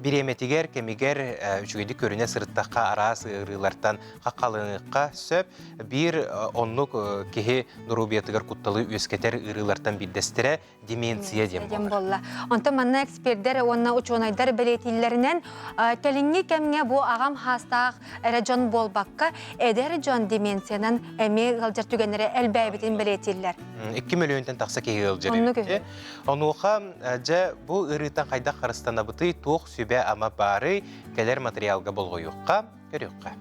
бириэмэтигэр, кэмигэр үчүгэйдик көрүнэ сырыттахха араас ыарыылартан хаххаланыахха сөп. Биир оннук киһи доруобуйатыгар кутталы үөскэтэр ыарыылартан биирдэстэрэ деменция диэн буолла. Онтон манна экспердэр уонна учуонайдар бэлиэтииллэринэн, кэлиҥҥи кэмҥэ бу аҕам хаастаах эрэ дьон буолбакка, эдэр дьон деменциянан эмиэ ыалдьар түгэннэрэ элбээбитин бэлиэтииллэр. 2 мөлүйүөнтэн тахса киһи ыалдьар эбит. Онуоха дьэ бу ыарыытан хайдах харыстанабытый, туох сүбэ-ама баарый, кэлэр материалга болҕойуохха, көрүөххэ.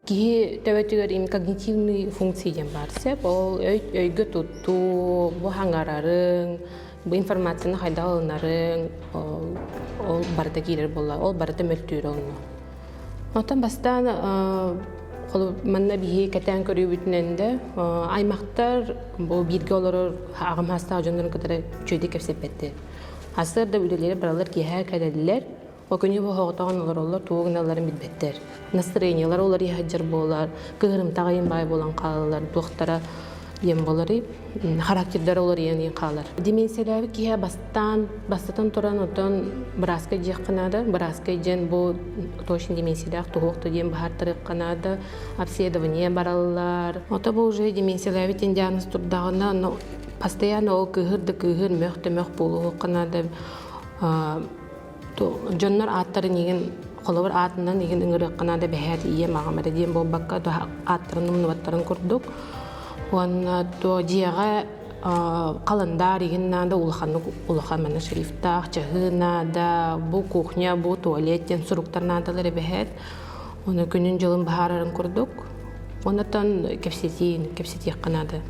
Киһи төбөтүгэр им когнитивный функция диэн баар сөп. Ол өйгө туттуу, бу хаҥарарыҥ, бу информацияны хайдах ылынарыҥ, ол барыта киирэр буолла. Ол барыта мөлтүүр онно. Оттон бастаан манна биһи кэтээн көрүүбүтүнэн да аймахтар бу бииргэ олорор аҕам саастаах дьоннорун кытары үчүгэйдик кэпсэппэттэр. Сарсыарда үлэлиир баралар киэһэ кэлэллэр. Ол күнү оһоҕотоҕун олороллор, тугу гыналларын билбэттэр. Настроениелар уларыйа сылдьар буолар, кыһырымтаҕайын баай буолан хаалаллар, туохтара диэн буоларый, характердара уларыйан иһин хаалар. Деменциялээбит киһи бастаан, бастатан туран оттон бырааска дьиэххэ наада. Бырааска дьиэн бу точно деменциялээх туһуохта диэн баһаартарыахха наада. Обследование бараллар. Ото бу уже деменциялээбит диэн диагноз турдаҕына, но постоянно ол кыыһыр да кыыһыр, мөх да мөх буолуохха наада. Дьоннор ааттарын игин холобур аатынан игин ыҥырыахха наада бэһээт ийэм аҕам эрэ диэн буолбакка ааттарын умнубаттарын курдук уонна то дьиэҕэ халандаар игин наада улаханнык улахан манна шрифтаах чаһыы наада бу кухня бу туалет диэн суруктар наадалар эбэһээт Ону күнүн-дьылын быһаарарын курдук. Онтон кэпсэтиин, кэпсэтиэххэ наада.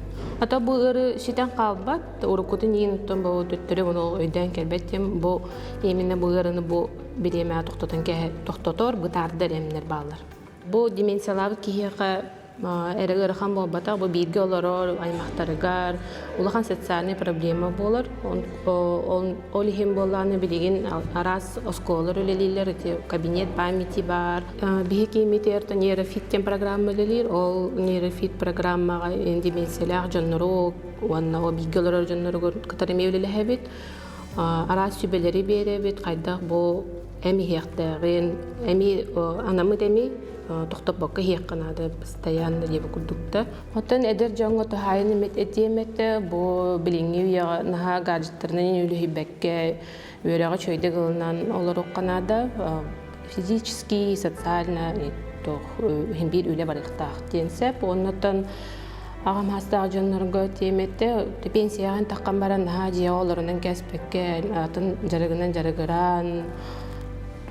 Ата бу ыары ситэн хаалбат, уруккутун иин оттон бу төттөрү ону өйдөөн кэлбэт диэн бу именно бу ыарыны бу бириэмэҕэ тохтотон тохтотор, бытаардар эмнэр бааллар. Бу деменциялаабыт киһиэхэ эрэ ыарахан буолбатах, бу бииргэ олорор аймахтарыгар улахан социальный проблема буолар. Ол иһин буоллаҕына билигин араас оскуолалар үлэлииллэр, ити кабинет памяти баар. Биһи кииммитигэр нейрофит диэн программа үлэлиир. Ол нейрофит программаҕа деменциялаах дьоннору уонна ол бииргэ олорор дьонноругар кытары эмиэ үлэлэһэбит. Араас сүбэлэри биэрэбит, хайдах бу эм иһиэхтээҕин, эми анаммыт эми тохтоппокко иһиэххэ наада постоянно диэбит курдукта. Оттон эдэр дьоҥҥо туһаайан этиэм этэ, бу билиҥҥи үйэҕэ наһаа гаджеттарынан үлүһүйбэккэ, үөрэҕи үчүгэйдик ылынан олоруохха наада. Физически, социально туох иһин биир үлэ барыахтаах диэн сөп. Оннуттан аҕам саастаах дьоннорго тиэмэтэ пенсияҕа таххан баран наһаа дьиэҕэ олорунан кээспэккэ, атын дьарыгынан дьарыгыран,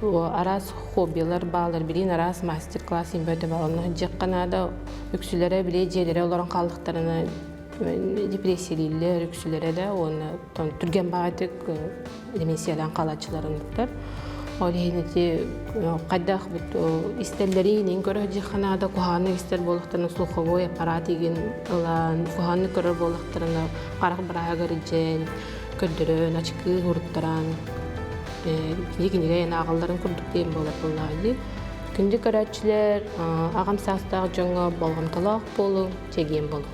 араас хоббилар бааллар, билигин араас мастер-класс имбөтө бар, онно сылдьыахха наада. Үксүлэрэ били дьиэлэрэ олорон хааллахтарына депрессиялииллэр үксүлэрэ да уонна түргэн баҕайытык деменциялаан хаалааччыларыныттар. Ол иһин ити хайдах истэллэрин көрө сылдьыахха наада, куһаҕаннык истэр буоллахтарына слуховой аппарат игин ылан, куһаҕаннык көрөр буоллахтарына харах бырааһыгар илдьэн, көрдөрөн, ачыкыы уруттаран кини кинигэ ааҕалларын курдук диэн буолар буоллаҕа дии. Күндү көрөөччүлэр, аҕам саастаах дьоҥҥо болҕомтолоох буолуҥ, чэгиэн буолуҥ.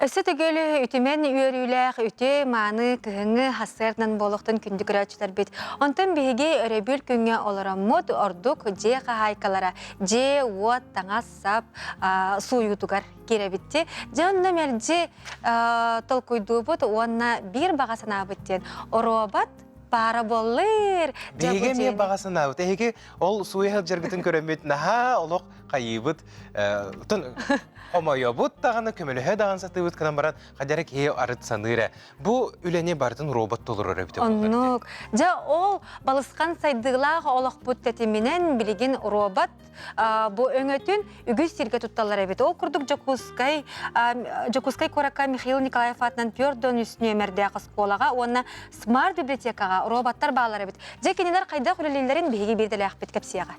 Өссө төгүл үтүмэн үөрүүлээх үтүө мааны кыһыҥҥы хассыарынан буолуохтун күндү көрөөччүлэрбит. Онтон биһиги өрөбүл күҥҥэ олороммут ордук дьиэ хаһаайкалара дьиэ, уот, таҥас-сап сууйуутугар киирэбитти. Дьэ онно мэлдьи толкуйдуубут уонна биир баҕа санаабыт диэн оруобат паара буоллыр. Биһиги эмиэ баҕа санаабыт. Эһиги ол сууйа сылдьаргытын көрөммүт наһаа олох хайыыбыт, хомойобут даҕаны, көмөлөһө даҕаны сатыыбыт гынан баран, хадара киһи арыт саныыр ээ. Бу үлэни барытын робот толорор эбитэ буоллар. Оннук. Дьэ ол балысхан сайдыылаах олохпут тэтиминэн билигин робот бу өҥөтүн үгүс сиргэ тутталлар эбит. Ол курдук Дьокуускай Дьокуускай куоракка Михаил Николаев аатынан 403 нүөмэрдээх оскуолаҕа уонна Смарт библиотекаҕа роботтар бааллар эбит. Дьэ кинилэр хайдах үлэлииллэрин биһиги биирдэлээхпит кэпсиэҕэ.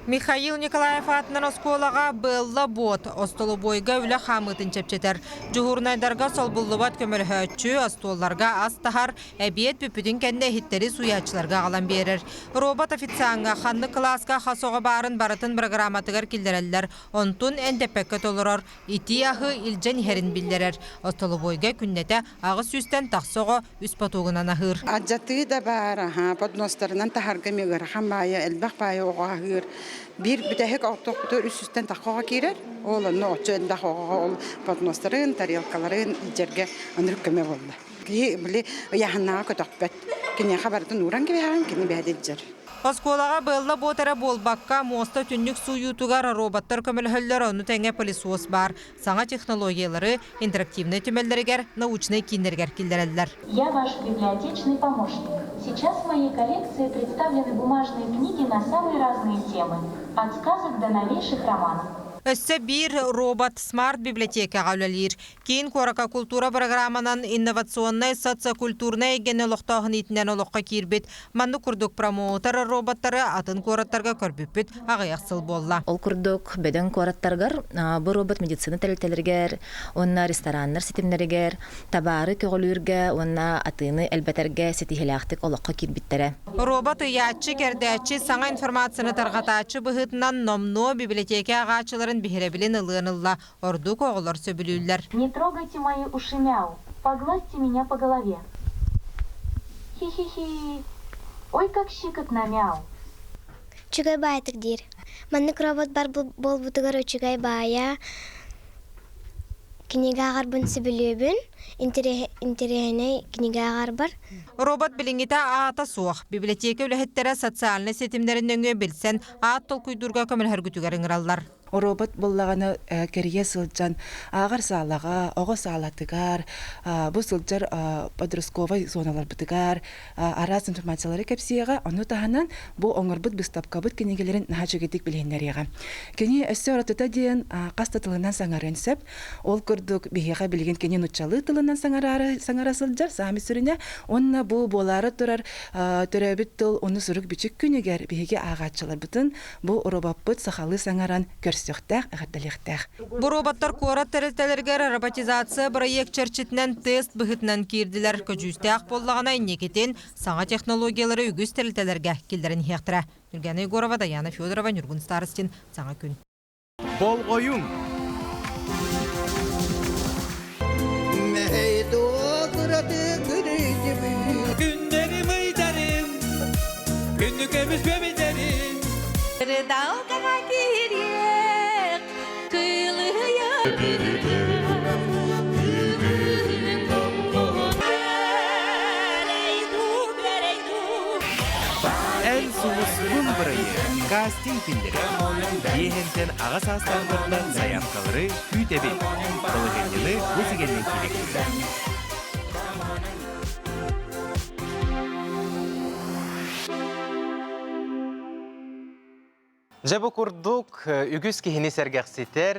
Михаил Николаев аатынан оскуолаҕа Белла Бот остолобуойга үлэ хаамыытын чэпчэтэр. Дьуһуурунайдарга солбуллубат көмөлөһөөччү, остуолларга ас таһар, эбиэт бүппүтүн кэннэ иһиттэри сууйааччыларга аҕалан биэрэр. Робот-официаҥҥа ханнык кылааска хас оҕо баарын барытын бырагырааматыгар киллэрэллэр, онтун эндэппэккэ толорор, итии аһы илдьэн иһэрин биллэрэр. Остолобуойга күннэтэ аҕыс сүүстэн тахса оҕо үс потугунан аһыыр. Алдьатыы да баар, аһаа, подностарынан таһарга эмиэ ыарахан баайа, элбэх баайа оҕо аһыыр. Биир бүтэһик ортохпутугар үс сүүстэн тахха оҕо киирэр. Ол онно оччо элбэх оҕоҕо ол подностарын, тарелкаларын илдьэргэ ынырык көмө буолла. Киһи били ыйааһыннааҕы көтөхпөт. Киниэхэ барытын ууран кэбиһэҕин, кини бэйэтэ илдьэр. Оскуолаҕа быалла буотара буолбакка, муоста түннүк сууйуутугар роботтар көмөлөһөллөр, ону тэҥэ пылесос баар. Саҥа технологиялары интерактивнай түмэллэригэр, научнай кииннэригэр киллэрэллэр. Я ваш библиотечный помощник. Сейчас в моей коллекции представлены бумажные книги на самые разные темы, от сказок до новейших романов. Өссө биир робот смарт-библиотекаҕа үлэлиир. Киин куоракка култуура бырагырааманан инновационнай социокультурнай эйгэни олохтооһун иитинэн олоххо киирбит маннык курдук промоутер роботтары атын куораттарга көрбүппүт аҕыйах сыл буолла. Ол курдук, бөдөҥ куораттаргар бу робот медицина тэрилтэлэригэр уонна рестораннар ситимнэригэр табаары көҕүлүүргэ уонна атыыны элбэтэргэ ситиһиилээхтик олоххо киирбиттэрэ. Робот ыйааччы, кэрдээччи, саҥа информацияны тарҕатааччы быһыытынан номнуо бибилэтиэкэ ааҕааччыларын биһирэбилин ылыан ылла. Ордук оҕолор сөбүлүүллэр. Не трогайте мои уши мяу, погладьте меня по голове. Хи-хи-хи, ой, как щекотно мяу. Үчүгэй баайытык диир. Маннык робот бар буолбутугар үчүгэй баайа кинигэ ааҕарбын сөбүлүүбүн. Интэриэһинэй кинигэ ааҕарбар. Робот билиҥҥитэ аата суох. Библиотека үлэһиттэрэ социальнай ситимнэрин нөҥүө билсэн аат толкуйдуурга көмөлөһөргүтүгэр ыҥыраллар. Робот буоллаҕына кэрийэ сылдьан ааҕар саалаҕа, оҕо саалатыгар, бу сылдьар подростковай зоналарбытыгар араас информациялары кэпсиэҕэ, ону таһынан бу оҥорбут быыстапкабыт кинигэлэрин наһаа үчүгэйдик билиһиннэриэҕэ. Кини өссө уратыта диэн хас да тылынан саҥарыан сөп. Ол курдук биһиэхэ билигин кини нуччалыы тылынан саҥараары саҥара сылдьар саамай сүрүнэ уонна бу буолаары турар төрөөбүт тыл ону сурук-бичик күнүгэр биһиги ааҕааччыларбытын Бу робоппут сахалыы саҥаран көрсүө. көрсүөхтээх, эҕэрдэлиэхтээх. Бу роботтар куорат тэрилтэлэригэр роботизация бырайыак чэрчитинэн тест быһыытынан киирдилэр. Көдьүүстээх буоллаҕына, инникитин саҥа технологиялары үгүс тэрилтэлэргэ киллэрэн иһиэхтэрэ. Нюргана Егорова, Даяна Федорова, Ньургун Старостин. Саҥа күн. Болҕойуҥ! Күннэрим ыйдарым, күндү көмүс бөбүдэрим. Далгаҕа киириэх, кыылыйа. Эн сулускун бырайыак кастинг күннэрэ. Биэһэнтэн аҕа саастаахтартан сайаапкалары күүтэбит. Балаһыанньаны бу сигэннэн киириэхтэрэ. Дьэ бу курдук үгүс киһини сэргэхситэр,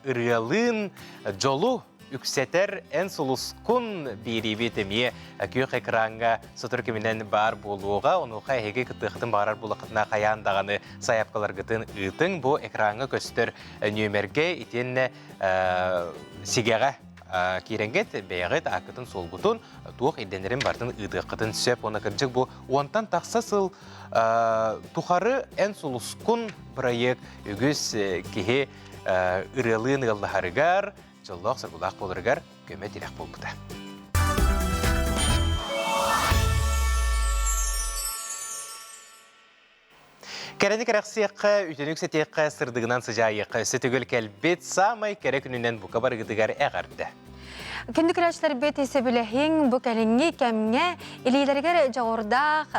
ырыалыын дьолу үксэтэр эн сулускун биэриибит эмиэ күөх экраҥҥа сотору кэминэн баар буолуоҕа. Онуоха эһиги кыттыаххытын баҕарар буоллаххытына хайаан даҕаны сайаапкаларгытын ыытыҥ. Бу экраҥҥа көстөр нүөмэргэ итиэннэ сигэҕэ киирэҥҥит бэйэҕит ааккытын-суолгутун туох ирдэнэрин барытын ыытыаххытын сөп. Уонна кырдьык бу уонтан тахса сыл тухары эн сулускун бырайыак үгүс киһи ырыалыын ыаллаһарыгар, дьоллоох-соргулаах буоларыгар көмө-тирэх буолбута. Кэрэни кэрэхсиэххэ, үтүнүк сэтиэххэ, сырдыгынан сыдьаайыахха өссө төгүл кэлбит саамай кэрэ күнүнэн бука барыгытыгар эҕэрдэ! Күндү көрөөччүлэрбит сөбүлэһиҥ бу кэлиҥҥи кэмҥэ илиилэригэр дьоҕурдаах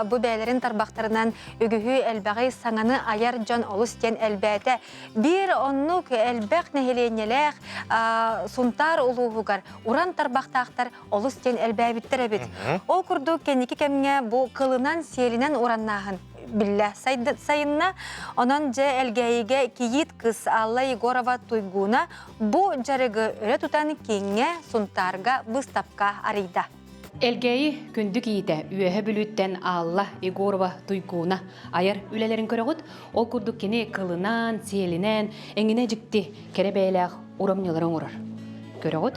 бу бэйэлэрин тарбахтарынан үгүһү элбэҕи саҥаны айар дьон олус диэн элбээтэ. Биир оннук элбэх нэһилиэнньэлээх Сунтаар улууһугар уран тарбахтаахтар олус диэн элбээбиттэр эбит. Ол курдук кэнники кэмҥэ бу кылынан-сиэлинэн ураннааһын биллэ сайынна. Онон дьэ Элгээйигэ кийиит кыс Алла Егорова Туйгуна бу дьарыгы өрө тутан кииҥҥэ Сунтаарга быыстапка арыйда. Элгээйи күндү кийиитэ Үөһэ Бүлүүттэн Алла Егорова Туйгуна айар үлэлэрин көрөҕүт. Ол курдук кини кылынан, сиэлинэн, эҥинэ дьикти кэрэ бэйэлээх урамньылары оҥорор. Көрөҕүт?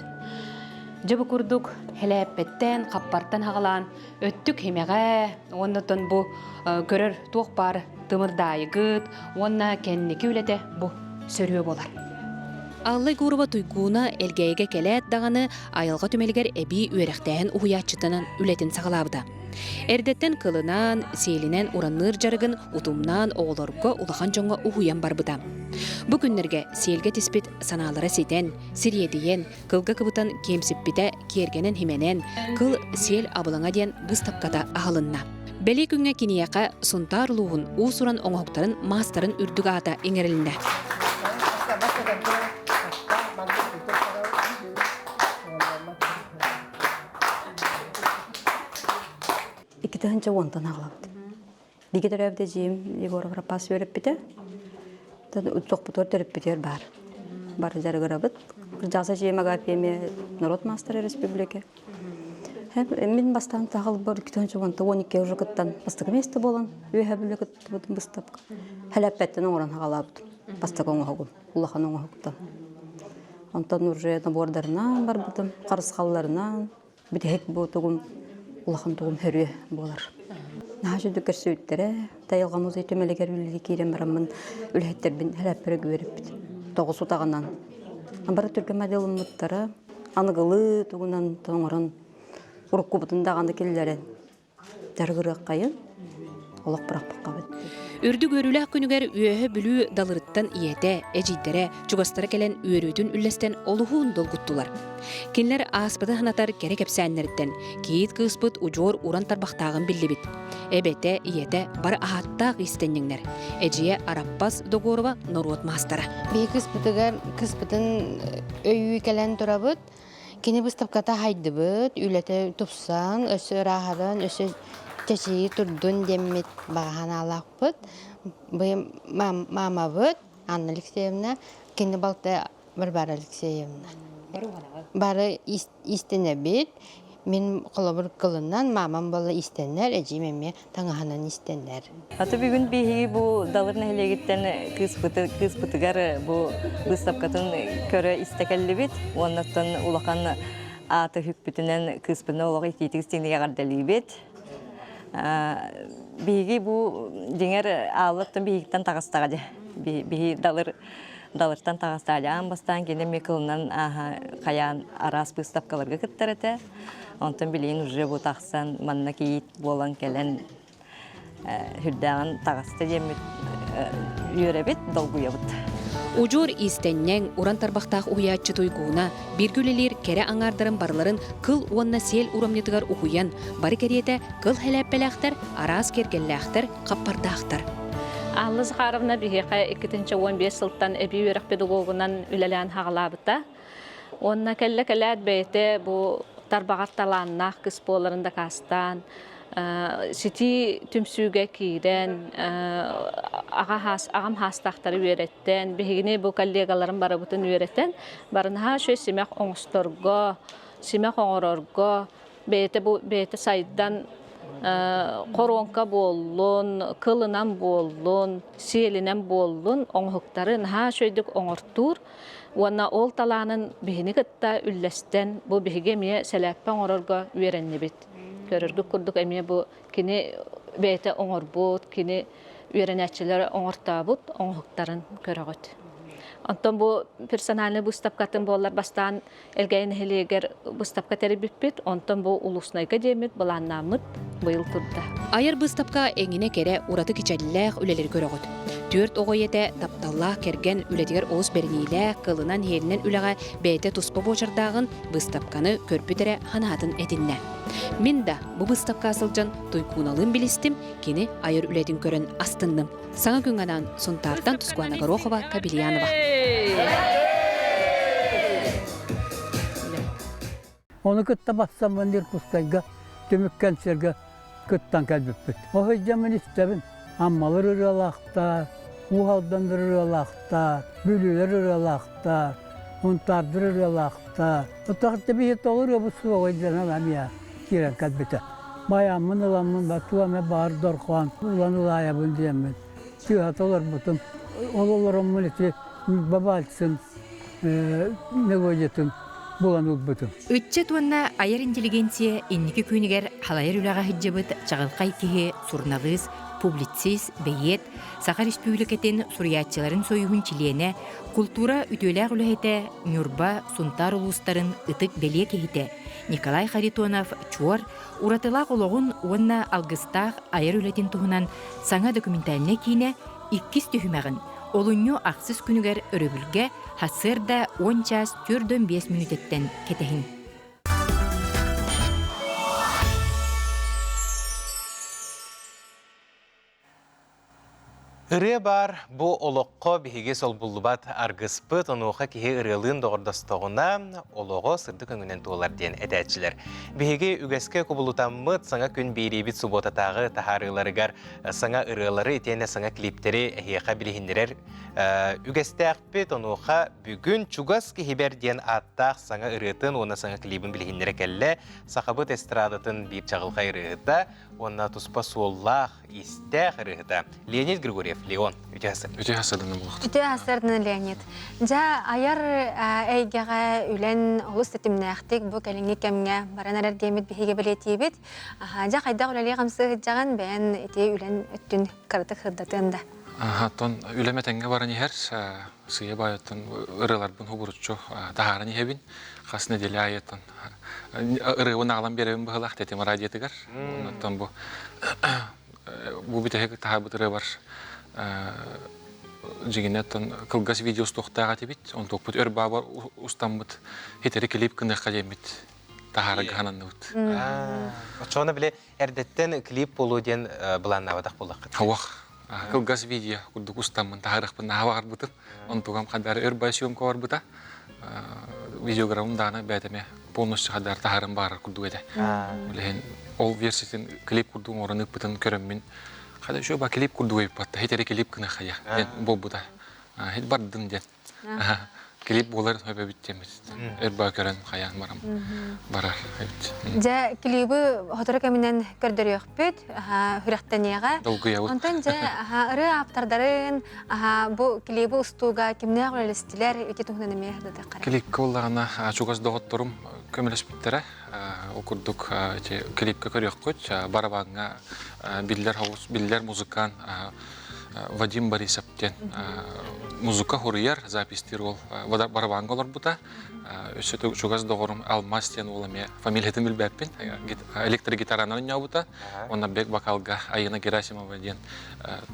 Дьэ бу курдук хэлээппэттэн, хаппартан хаҕалаан өттүк химэҕэ уонна оттон бу көрөр туох баар тымырдаайыгыт уонна кэнники үлэтэ бу сөрүө буолар. Алла Егорова Туйгууна Элгээйигэ кэлээт даҕаны айылҕа түмэлигэр эбии үөрэхтээһин уһуйааччытынан үлэтин саҕалаабыта. Эрдэттэн кылынан, сиэлинэн уранныыр дьарыгын утумнаан оҕолорго улахан дьоҥҥо уһуйан барбыта. Бу күннэргэ сиэлгэ тиспит санаалара ситэн, сириэдийэн, кылга кыбытан киэмсиппитэ киэргэнэн-химэнэн, кыл сиэл абылаҥа диэн быыстапката аһылынна. Бэлиэ күҥҥэ киниэхэ Сунтаар улууһун уус-уран оҥоһуктарын маастарын үрдүк аата иҥэрилиннэ. Икки уонтан аҕалабыт. Бигэ төрөөбүт эдьиийим Егоров Рапас үөрэппитэ. Тохпутугар төрөппүтүгэр баар. Бары дьарыгырабыт. Кырдьаҕас эдьиийим Агафья эмиэ народ маастара республика. Мин бастаан таҕылбар 2012 уже кыттан бастакы миэстэ буолан үөһэ бүлэ кыттыбытым быыстапка. Хэлэппэттэн оҥорон хаҕалаабытым. Бастакы оҥоһугум, улахан оҥоһуктан. Онтон уже набордарынан барбытым, харысхалларынан, бүтэһик бу тугум улахан тугум хөрүө буолар. Наһаа сүдү көрсүбүттэрэ. Тайылҕа музей түмэлигэр үлэлии киирэн бараммын үлэһиттэрбин хэлэппэрэ үөрэппит. Тоҕус утаҕынан. Бары түргэн моделыммыттара. Аныгылыы тугунан тоҥорон уруккубутун даҕаны киллэрэн дьарыгырыаххайын олох бырахпаккабыт. Үрдүк үөрүүлээх күнүгэр Үөһэ Бүлүү далырыттан ийэтэ, эдьиийдэрэ, чугастара кэлэн үөрүүтүн үллэстэн олуһун долгуттулар. Кинилэр ааспыты санатар кэрэ кэпсээннэриттэн кийиит кыыспыт удьуор уран тарбахтааҕын биллибит. Эбэтэ, ийэтэ бары аһааттаах иистэнньэҥнэр. Эдьиийэ Араппас Догорова норуот маастара. Биһи кыыспытыгар кыыспытын өйүү кэлэн турабыт. Кини быыстапката хайдыбыт, үлэтэ тупсан, өссө ырааһыран, өссө чэчирии турдун диэммит баҕа санаалаахпыт. Быйыл мамабыт Анна Алексеевна, кини балта Варвара Алексеевна. Бары истинэбит. Мин холобур кылынан, маамам буолла истэннэр, эдьиим эмиэ таҥаһынан истэннэр. Аты бүгүн биһиги бу Далыр нэһилиэгиттэн кыыспыты, кыыспытыгар бу выставкатын көрө истэ кэллибит. Уоннаттан улахан ааты хүкпүтүнэн кыыспытын олох итиитик истиҥник эҕэрдэлиибит. Биһиги бу дьиҥэр ааллаттан биһигиттэн таҕыстаҕа дьэ. Биһи Далыр Далыртан таҕыстаҕа аан бастаан кини эмиэ кылынан хайаан араас быыстапкаларга кыттар этэ. Онтон билигин уже бу тахсан манна кийиит буолан кэлэн сүрдээҕин таҕыста диэммит үөрэбит, долгуйабыт. Удьуор иистэнньэҥ, уран тарбахтаах уһуйааччы Туйгууна бииргэ үлэлиир кэрэ аҥаардарын барыларын кыл уонна сиэл урамньытыгар уһуйан, бары кэриэтэ кыл һэлээппэлээхтэр, араас киэргэллээхтэр, хаппардаахтар. Алла Захаровна биһиэхэ 2015 сылтан эбии үөрэх педагогунан үлэлээн хаҕалаабыта. Уонна кэллэ кэлээт бэйэтэ бу тарбаҕар талааннаах кыс буоларын дакаастаан, ситии түмсүүгэ киирэн, аҕам хаастаахтары үөрэттэн, биһигини бу коллегаларым барыбытын үөрэтэн, барынаһаа үчүгэй симэх оҥосторго, симэх оҥорорго, бэйэтэ бу бэйэтэ сайдан хоруоҥка буоллун, кылынан буоллун, сиэлинэн буоллун оҥоһуктары наһаа үчүгэйдик оҥортуур уонна ол талаанын биһини кытта үллэстэн бу биһиги эмиэ сэлээппэ оҥорорго үөрэннибит. Көрөргүт курдук эмиэ бу кини бэйэтэ оҥорбут, кини үөрэнээччилэр оҥортообут оҥоһуктарын көрөҕүт. Онтон бу персональнай быыстапкатын буоллар бастаан Элгээйи нэһилиэгэр быыстапка тэрийбиппит, онтон бу улуснайга диэммит былааннааммыт быйыл турда. Айар быыстапка эҥинэ кэрэ, ураты кичэллээх үлэлэри көрөҕүт. Түөрт оҕо ийэтэ, тапталлаах кэргэн үлэтигэр олус бэриниилээх, кылынан-иһэринэн үлэҕэ бэйэтэ туспа буочардааҕын быыстапканы көрбүт эрэ санаатын этиннэ. Мин да бу быыстапка сылдьан Туйкууналыын билистим, кини айар үлэтин көрөн астынным. Саҥа күҥ анаан Сунтаартан Тускуана Горохова, Кабельянова. Ону кытта бассаммын Иркутскайга түмүк кэнсиэргэ кыттан кэлбиппит. Ол сылдьаммын истэбин. Аммалар ырыалаахтар, Уус Алдандар ырыалаахтар, Бүлүүлэр ырыалаахтар, Мунтаардар ырыалаахтар. Оттон биһи тоҕо ырыабыт суоҕуй диэн эмиэ киирэн кэлбитэ. Байааммын ыламмын батуо эмэ баар дорҕоон ылан ылаайабын диэммин тыаһата олорбутум. Ол олороммун ити Ньурба вальсын мелодиятын булан ылбытым. Ыччат уонна айар интеллигенция инники күнүгэр халайар үлэҕэ сылдьыбыт чаҕылхай киһи, суруналыыс, публицист, бэйиэт, Саха Республикатын суруйааччыларын сойууһун чилиэнэ, култуура үтүөлээх үлэһитэ, Ньурба, Сунтаар улуустарын ытык бэлиэ киһитэ Николай Харитонов чуор, уратылаах олоҕун уонна алгыстаах айар үлэтин туһунан саҥа документальнай киинэ иккис түһүмэҕин олунньу ахсыс күнүгэр өрөбүлгэ сарсыарда 10 чаас 45 мүнүүтэттэн кэтэһиҥ. Ырыа баар бу олоххо биһиги солбуллубат аргыспыт, онуоха киһи ырыалыын доҕордостоҕуна, олоҕо сырдык өҥүнэн туолар диэн этээччилэр. Биһиги үгэскэ кубулутаммыт саҥа күн биэриибит субуотатааҕы таһаарыыларыгар саҥа ырыалары итиэннэ саҥа клиптэри эһиэхэ билиһиннэрэр үгэстээхпит. Онуоха бүгүн Чугас киһибэр диэн ааттаах саҥа ырыатын уонна саҥа клибин билиһиннэрэ кэллэ сахабыт эстрадатын биир чаҕылхай ырыаһыта уонна туспа суоллаах, истээх ырыаһыта Леонид Григорьев, Леон, үтүө хасыр. Үтүө хасырдана буолуохтун. Үтүө хасырдана Леонид. Дьэ, айар эйгэҕэ үлэн олус тэтимнээхтик бу кэлиҥҥи кэмҥэ баран эрэр диэммит биһиги бэлиэтиибит. Дьэ, хайдах үлэлии-хамсыы сылдьаҕын, бэйэн ити үлэн өттүн кыратык сырдатыан да. Оттон үлэм этэҥҥэ баран иһэр, сыыйа баайыттан ырыаларбын хубуруччу таһааран иһэбин. Хас нэдиэлэ аайыттан ырыабын аҕалан биэрэбин быһыылаах тэтим радиотыгар. Оннуттан бу бу бүтэһик таһаарбыт ырыабар дьиҥинэн кылгас видео устуохтаах этибит. Онтукпут өр баабар устаммыт хитэри клип гыныахха диэммит таһаарарга сананныбыт. Оччоҕуна били эрдэттэн клип буолуо диэн былааннаабатах буоллаххыт. Хауах. Кылгас видео курдук устаммын таһаарыахпын наһаа баҕарбытым. Онтугам хадары өр бай съемка барбыта. Видеограммым даҕаны бэйэтэ полностью хадаар таһаарым баарар курдук этэ. Билэһин ол версиятын клип курдук оҥорон ыыппытын көрөммүн хада еще ба клип курдук ыйыппатта хитери клип гына хая диэн буолбута. Хит бардын диэн. Клип буолар өбөбүт диэммит. Өр баа көрөн хайаан барам барар эбит. Дьэ, клибы сотору кэминэн көрдөрүөхпүт, сүрэхтэниэҕэ. Долгуйабыт. Онтон дьэ, ырыа ааптардарын, бу клибы устууга кимнээх үлэлэстилэр, ити туһунан эмиэ сырдатыахха. Клипкэ буоллаҕына, чугас доҕотторум көмөлөспүттэрэ. Ол курдук ити клипкэ көрүөххүт, барабаҥҥа биллэр биллэр музыкант Вадим Борисов диэн музыка хуруйар, запистиир уол барабаҥҥа олорбута. Өссө чугас доҕорум Алмаз диэн уол эмиэ фамилиятын билбэппин, электрогитаранан оонньообута. Уонна бэк вокалга Айына Герасимова диэн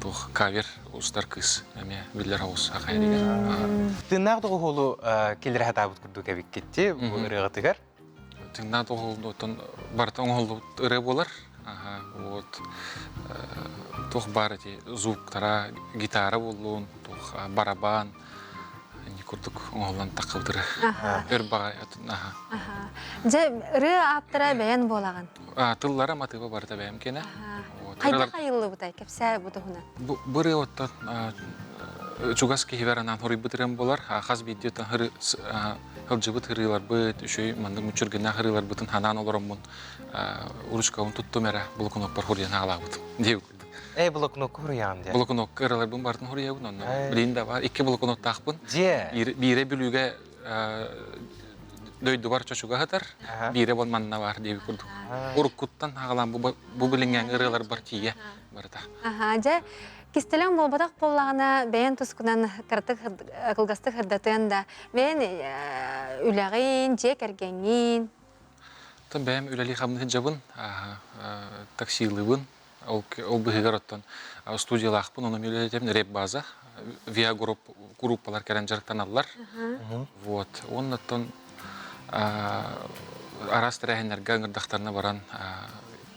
туох кавер устар кыыс эмиэ биллэр оҕус хахайригер. Тыыннаах доҕуһуолу киллэрэ сатаабыт курдук эбиккитти бу ырыаҕытыгар. Тыыннаах доҕуһуолу барыта оҥоһуллубут ырыа буолар. Вот туох баар эти звуктара, гитара буоллун, туох барабан, ини курдук оҥоһуллан таххыбытыры. Өр баҕай аха. Дьэ, ырыа ааптара бэйэн буолаҕын. Тыллара матыыба барыта бэйэм киэнэ. Хайдах айыллыбытай? Кэпсээ бу туһунан. Бу ырыа оттон чугас киһибэр анаан хоруйбут ырыам буолар. Хас биирдии сылдьыбыт ырыаларбыт, үчүгэй маннык мүччүргэннээх ырыаларбытын ханаан олороммун ручкабын туттум эрэ блокноппар хуруйан хаалаабытым диэбит курдук. Ээ, блокнокка хуруйаҕын диэ. Блокнокка ырыаларбын барытын хуруйабын онно. Билигин да бар икки блокноттаахпын. Дьиэ. Биирэ Бүлүүгэ дойдубар чочуга сытар, биирэ бон манна бар диэбит курдук. Уруккуттан хаалаан бу бу билиҥҥээҥи ырыаларбар тиийэ барыта. Аха, дьэ, кистэлэҥ буолбатах буоллаҕына, бэйэн тускунан кыратык кылгастык сырдатыан да, бэйэн үлэҕин, дьиэ кэргэҥҥин. Оттон бэйэм үлэлии хамныы сылдьабын, таксилыыбын, ол, ол быһыгар оттон студиялаахпын, онон үлэлэтэмин рэп-база, ВИА группалар кэлэн дьарыктаналлар. Вот. Уонна оттон араас тэрээһиннэргэ ыҥырдахтарына баран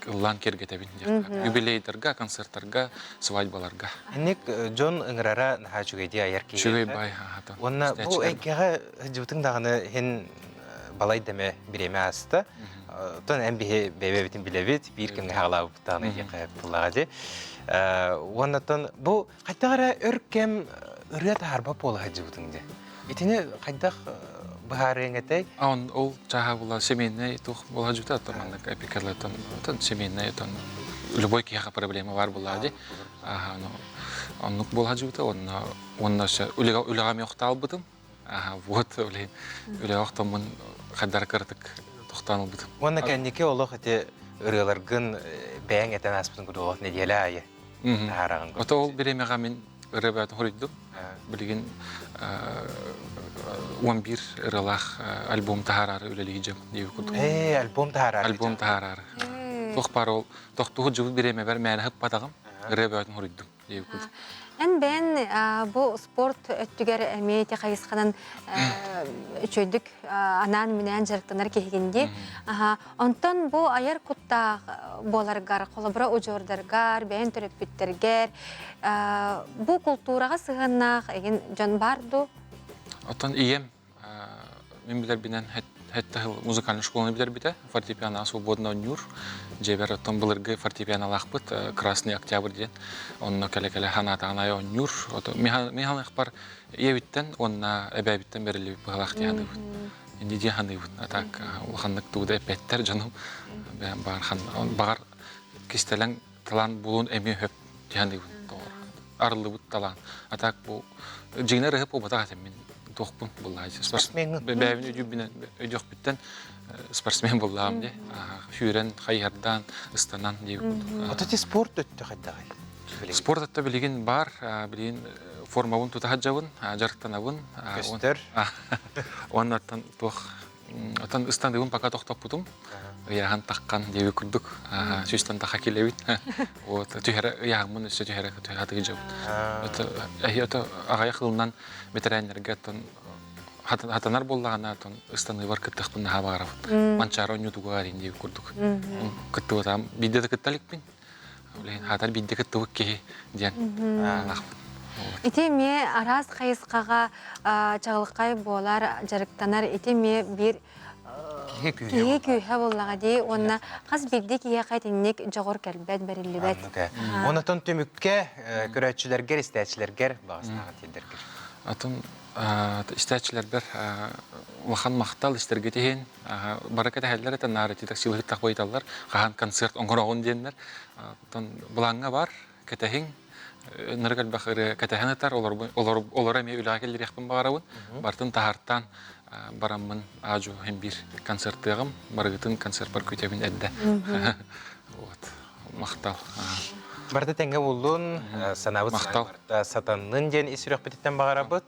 ыллаан киэргэтэбин диэхтэр. Юбилейдарга, концерттарга, свадьбаларга. Инник дьон ыҥырара наһаа үчүгэйдии айар киһи. Үчүгэй бай Уонна бу эйгэҕэ сылдьыбытыҥ даҕаны иһин балай дэмэ бириэмэ ааста. Оттон эн биһи бэйэбитин билэбит, биир кэмҥэ хаалаабыт даҕаны диэххэ буллаҕа дии. Уонна оттон бу хайдах эрэ өр кэм ырыа таһаарбат буола сылдьыбытыҥ дии. Итини хайдах быһаарыаҥ этэй? Он ол чааһа була семейнэй туох буола сылдьыбыта оттон маннык эпикерлертон оттон семейнэй оттон любой киһиэхэ проблема баар буоллаҕа дии. Аха, ну оннук буола сылдьыбыта уонна уонна өссө үлэҕэ эмиэ охтоолбутум. Аха, вот үлэһин үлэҕэ охтоммун хайдара кыратык тохтоон ылбытым. Уонна кэнники олох ити ырыаларгын бэйэҥ этэн ааспытын курдук олох нэдиэлэ аайы таһаараҕын. Ото ол бириэмэҕэ мин ырыа бэйэтин хоруйдум. Билигин 11 ырыалаах альбом таһаараары үлэлии дьым диэбит курдук. Ээ, альбом таһаараары. Альбом таһаараары. Туох баар ол тохтуһу дьыбыт бириэмэбэр мээнэ ыппатаҕым, ырыа бэйэтин хоруйдум. Эн бэйэн бу спорт өттүгэр эмиэ ити хайысханан үчүгэйдик анаан-минээн дьарыктанар киһигин дии. Онтон бу айар куттаах буоларгар, холобура удьуордаргар, бэйэн төрөппүттэргэр бу култуураҕа сыһыаннаах эгин дьон баар дуу? Оттон ийэм Мин билэрбинэн сэттэ сыл музыкальнай школаны билэрбитэ. Фортепиано свободно оонньуур. Дьиэбэр оттон былыргы фортепианолаахпыт Красный Октябрь диэн. Онно кэлэ-кэлэ ханаатаҕын аайы оонньуур. Мин ийэбиттэн уонна эбээбиттэн бэриллибит быһалаах дии саныыбын. Инди дии саныыбын. А так улаханнык тугу да эппэттэр дьонум. Баҕар кистэлэҥ талаан булуон эмиэ сөп дии саныыбын. Арыллыбыт талаан. А так бу дьиҥнэр ыһып буолбатах этим мин туохпун буллаа спортсмен бэйэбин өйдүүбүнэн өйдүөхпүттэн спортсмен буллаам дии сүүрэн хайыһардаан ыстанан дии курдук Ото ти спорт өттө хайдаҕый спорт өттө билигин бар билигин формабын тута сылдьабын дьарыктанабын көстөр уоннаттан туох Отон ыстаныыбын пока тохтоппутум. Ыйааһын таххан диэби курдук. Сүүстэн таха килэбит. Вот түһэрэ ыйааһыммын өссө түһэрэ хатыы дьабыт. Эһи ото аҕайах ылынан бэтэрээннэргэ оттон хатанар буоллаҕына оттон ыстаныыбар кыттыахпын наһаа баҕарабын. Манчаары оонньуутугар иин диэби курдук. Кыттыбатаҕым биирдэ да кытта иликпин. Билигин хаатар биирдэ кыттыбыт киһи диэн аалаахпын. Ити эмиэ араас хайысхаҕа чаҕылхай буолар, дьарыктанар ити эмиэ биир киһи күүһэ буоллаҕа дии уонна хас биирдии киһиэхэ итинник дьоҕур кэлбэт, бэриллибэт. Онотон түмүккэ көрөөччүлэргэр, истээччилэргэр баҕастааҕы тиэрдэргэр. Атын Истээччилэрбэр улахан махтал истэргит иһин. Бары кэтэһэллэр этэ наар ити таксилыһыттах ыйыталлар хаһан концерт оҥороҕун диэннэр. Оттон былааҥҥа бар, кэтэһиҥ. Ынырык элбэх ырыа кэтэһэн ытар, олору эмиэ үлэҕэ киллэриэхпин баҕарабын. Барытын таһартаан бараммын аадьу иһин биир концертыаҕым, барыгытын концертпар күүтэбин эрдэ. Вот. Махтал. Барыта тэҥҥэ буллун, санаабыт барыта сатаннын диэн ис сүрэхпититтэн баҕарабыт.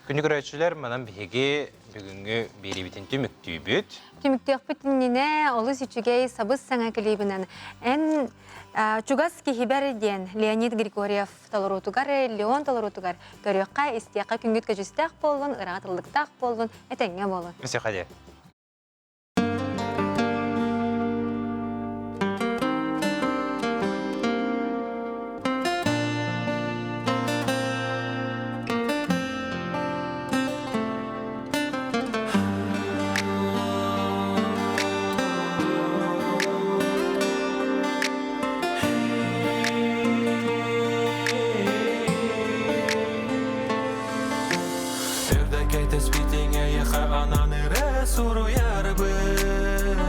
Күнү көрөөччүлэр, манан биһиги бүгүҥҥү биэриибитин түмүктүүбүт. Түмүктүөхпүт иннинэ олус үчүгэй сабыс саҥа клибинэн эн чугас киһибэр диэн Леонид Григорьев толоруутугар, Леон толоруутугар көрүөххэ, истиэххэ күҥҥүт көдьүүстээх буоллун, ыраҕа тыллыктаах буоллун, этэҥҥэ буолун. Өсөхө диэн. Кэтэспитиҥ эйиэхэ анан эрэ суруйарбын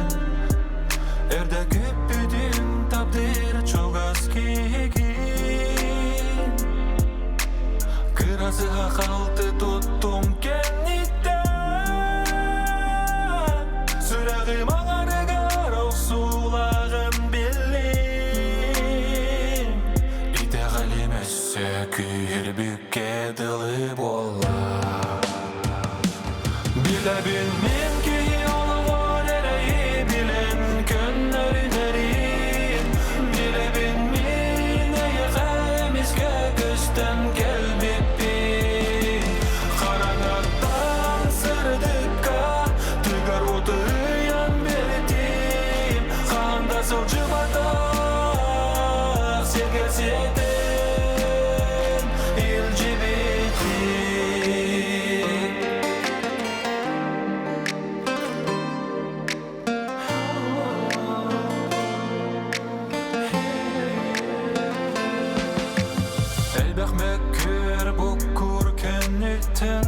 Өрдө күппүтүм таптыыр чугас киһигин Кырасыһа халты туттум кэнниттэн Сүрэҕим аҥарыгар охсуулааҕын биллим Итэҕэлим өссө күүһүрбүккэ дылы буолла Билэбин мин киһи олоҕор эрэйи билэн көннөрүнэрин Билэбин мин эйиэхэ эмискэ көстөн кэлбиппин Хараҥаттан сырдыкка тыгар утуйан бэртим Хаһан да сылдьыбатах сиргэ сиэтэн илдьибитим. Элбэх мөккүөр буккур кэнниттэн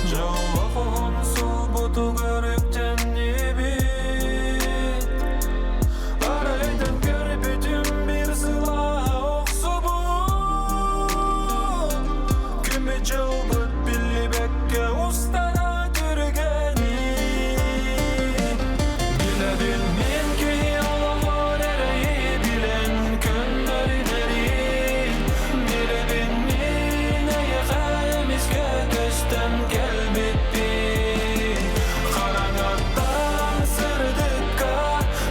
Дьоллоох уһун суолбутугар үктэннибит Арайдан көрбүтүм бир сылаа охсубут Күммүт дьылбыт биллибэккэ устара түргэнин Билэбин мин киһи олоҕор эрэйи билэн көннөрүнэрин Билэбин мин эйиэхэ эмискэ көстөн кэлбиппин Хараҥаттан сырдыкка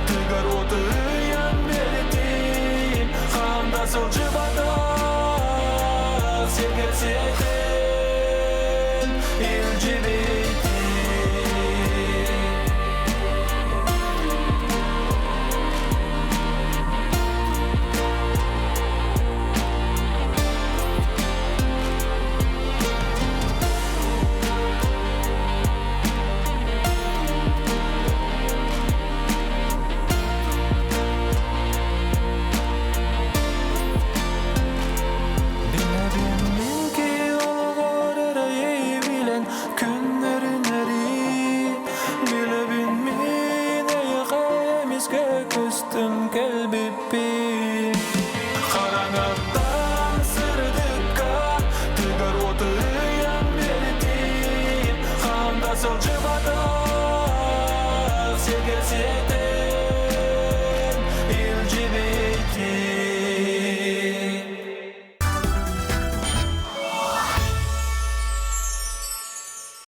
тыгар уоту ыйан биэртим Хаһан да сылдьыбатах сиргэ сиэтэн илдьибитим. Билэбин мин киһи олоҕор эрэйи билэн күннэринэри Билэбин мин эйиэхэ эмискэ көстөн кэлбиппин Хараҥаттан сырдыкка тыгар уоту ыйан биэртим Хаһан да сылдьыбатах сиргэ сиэтэн.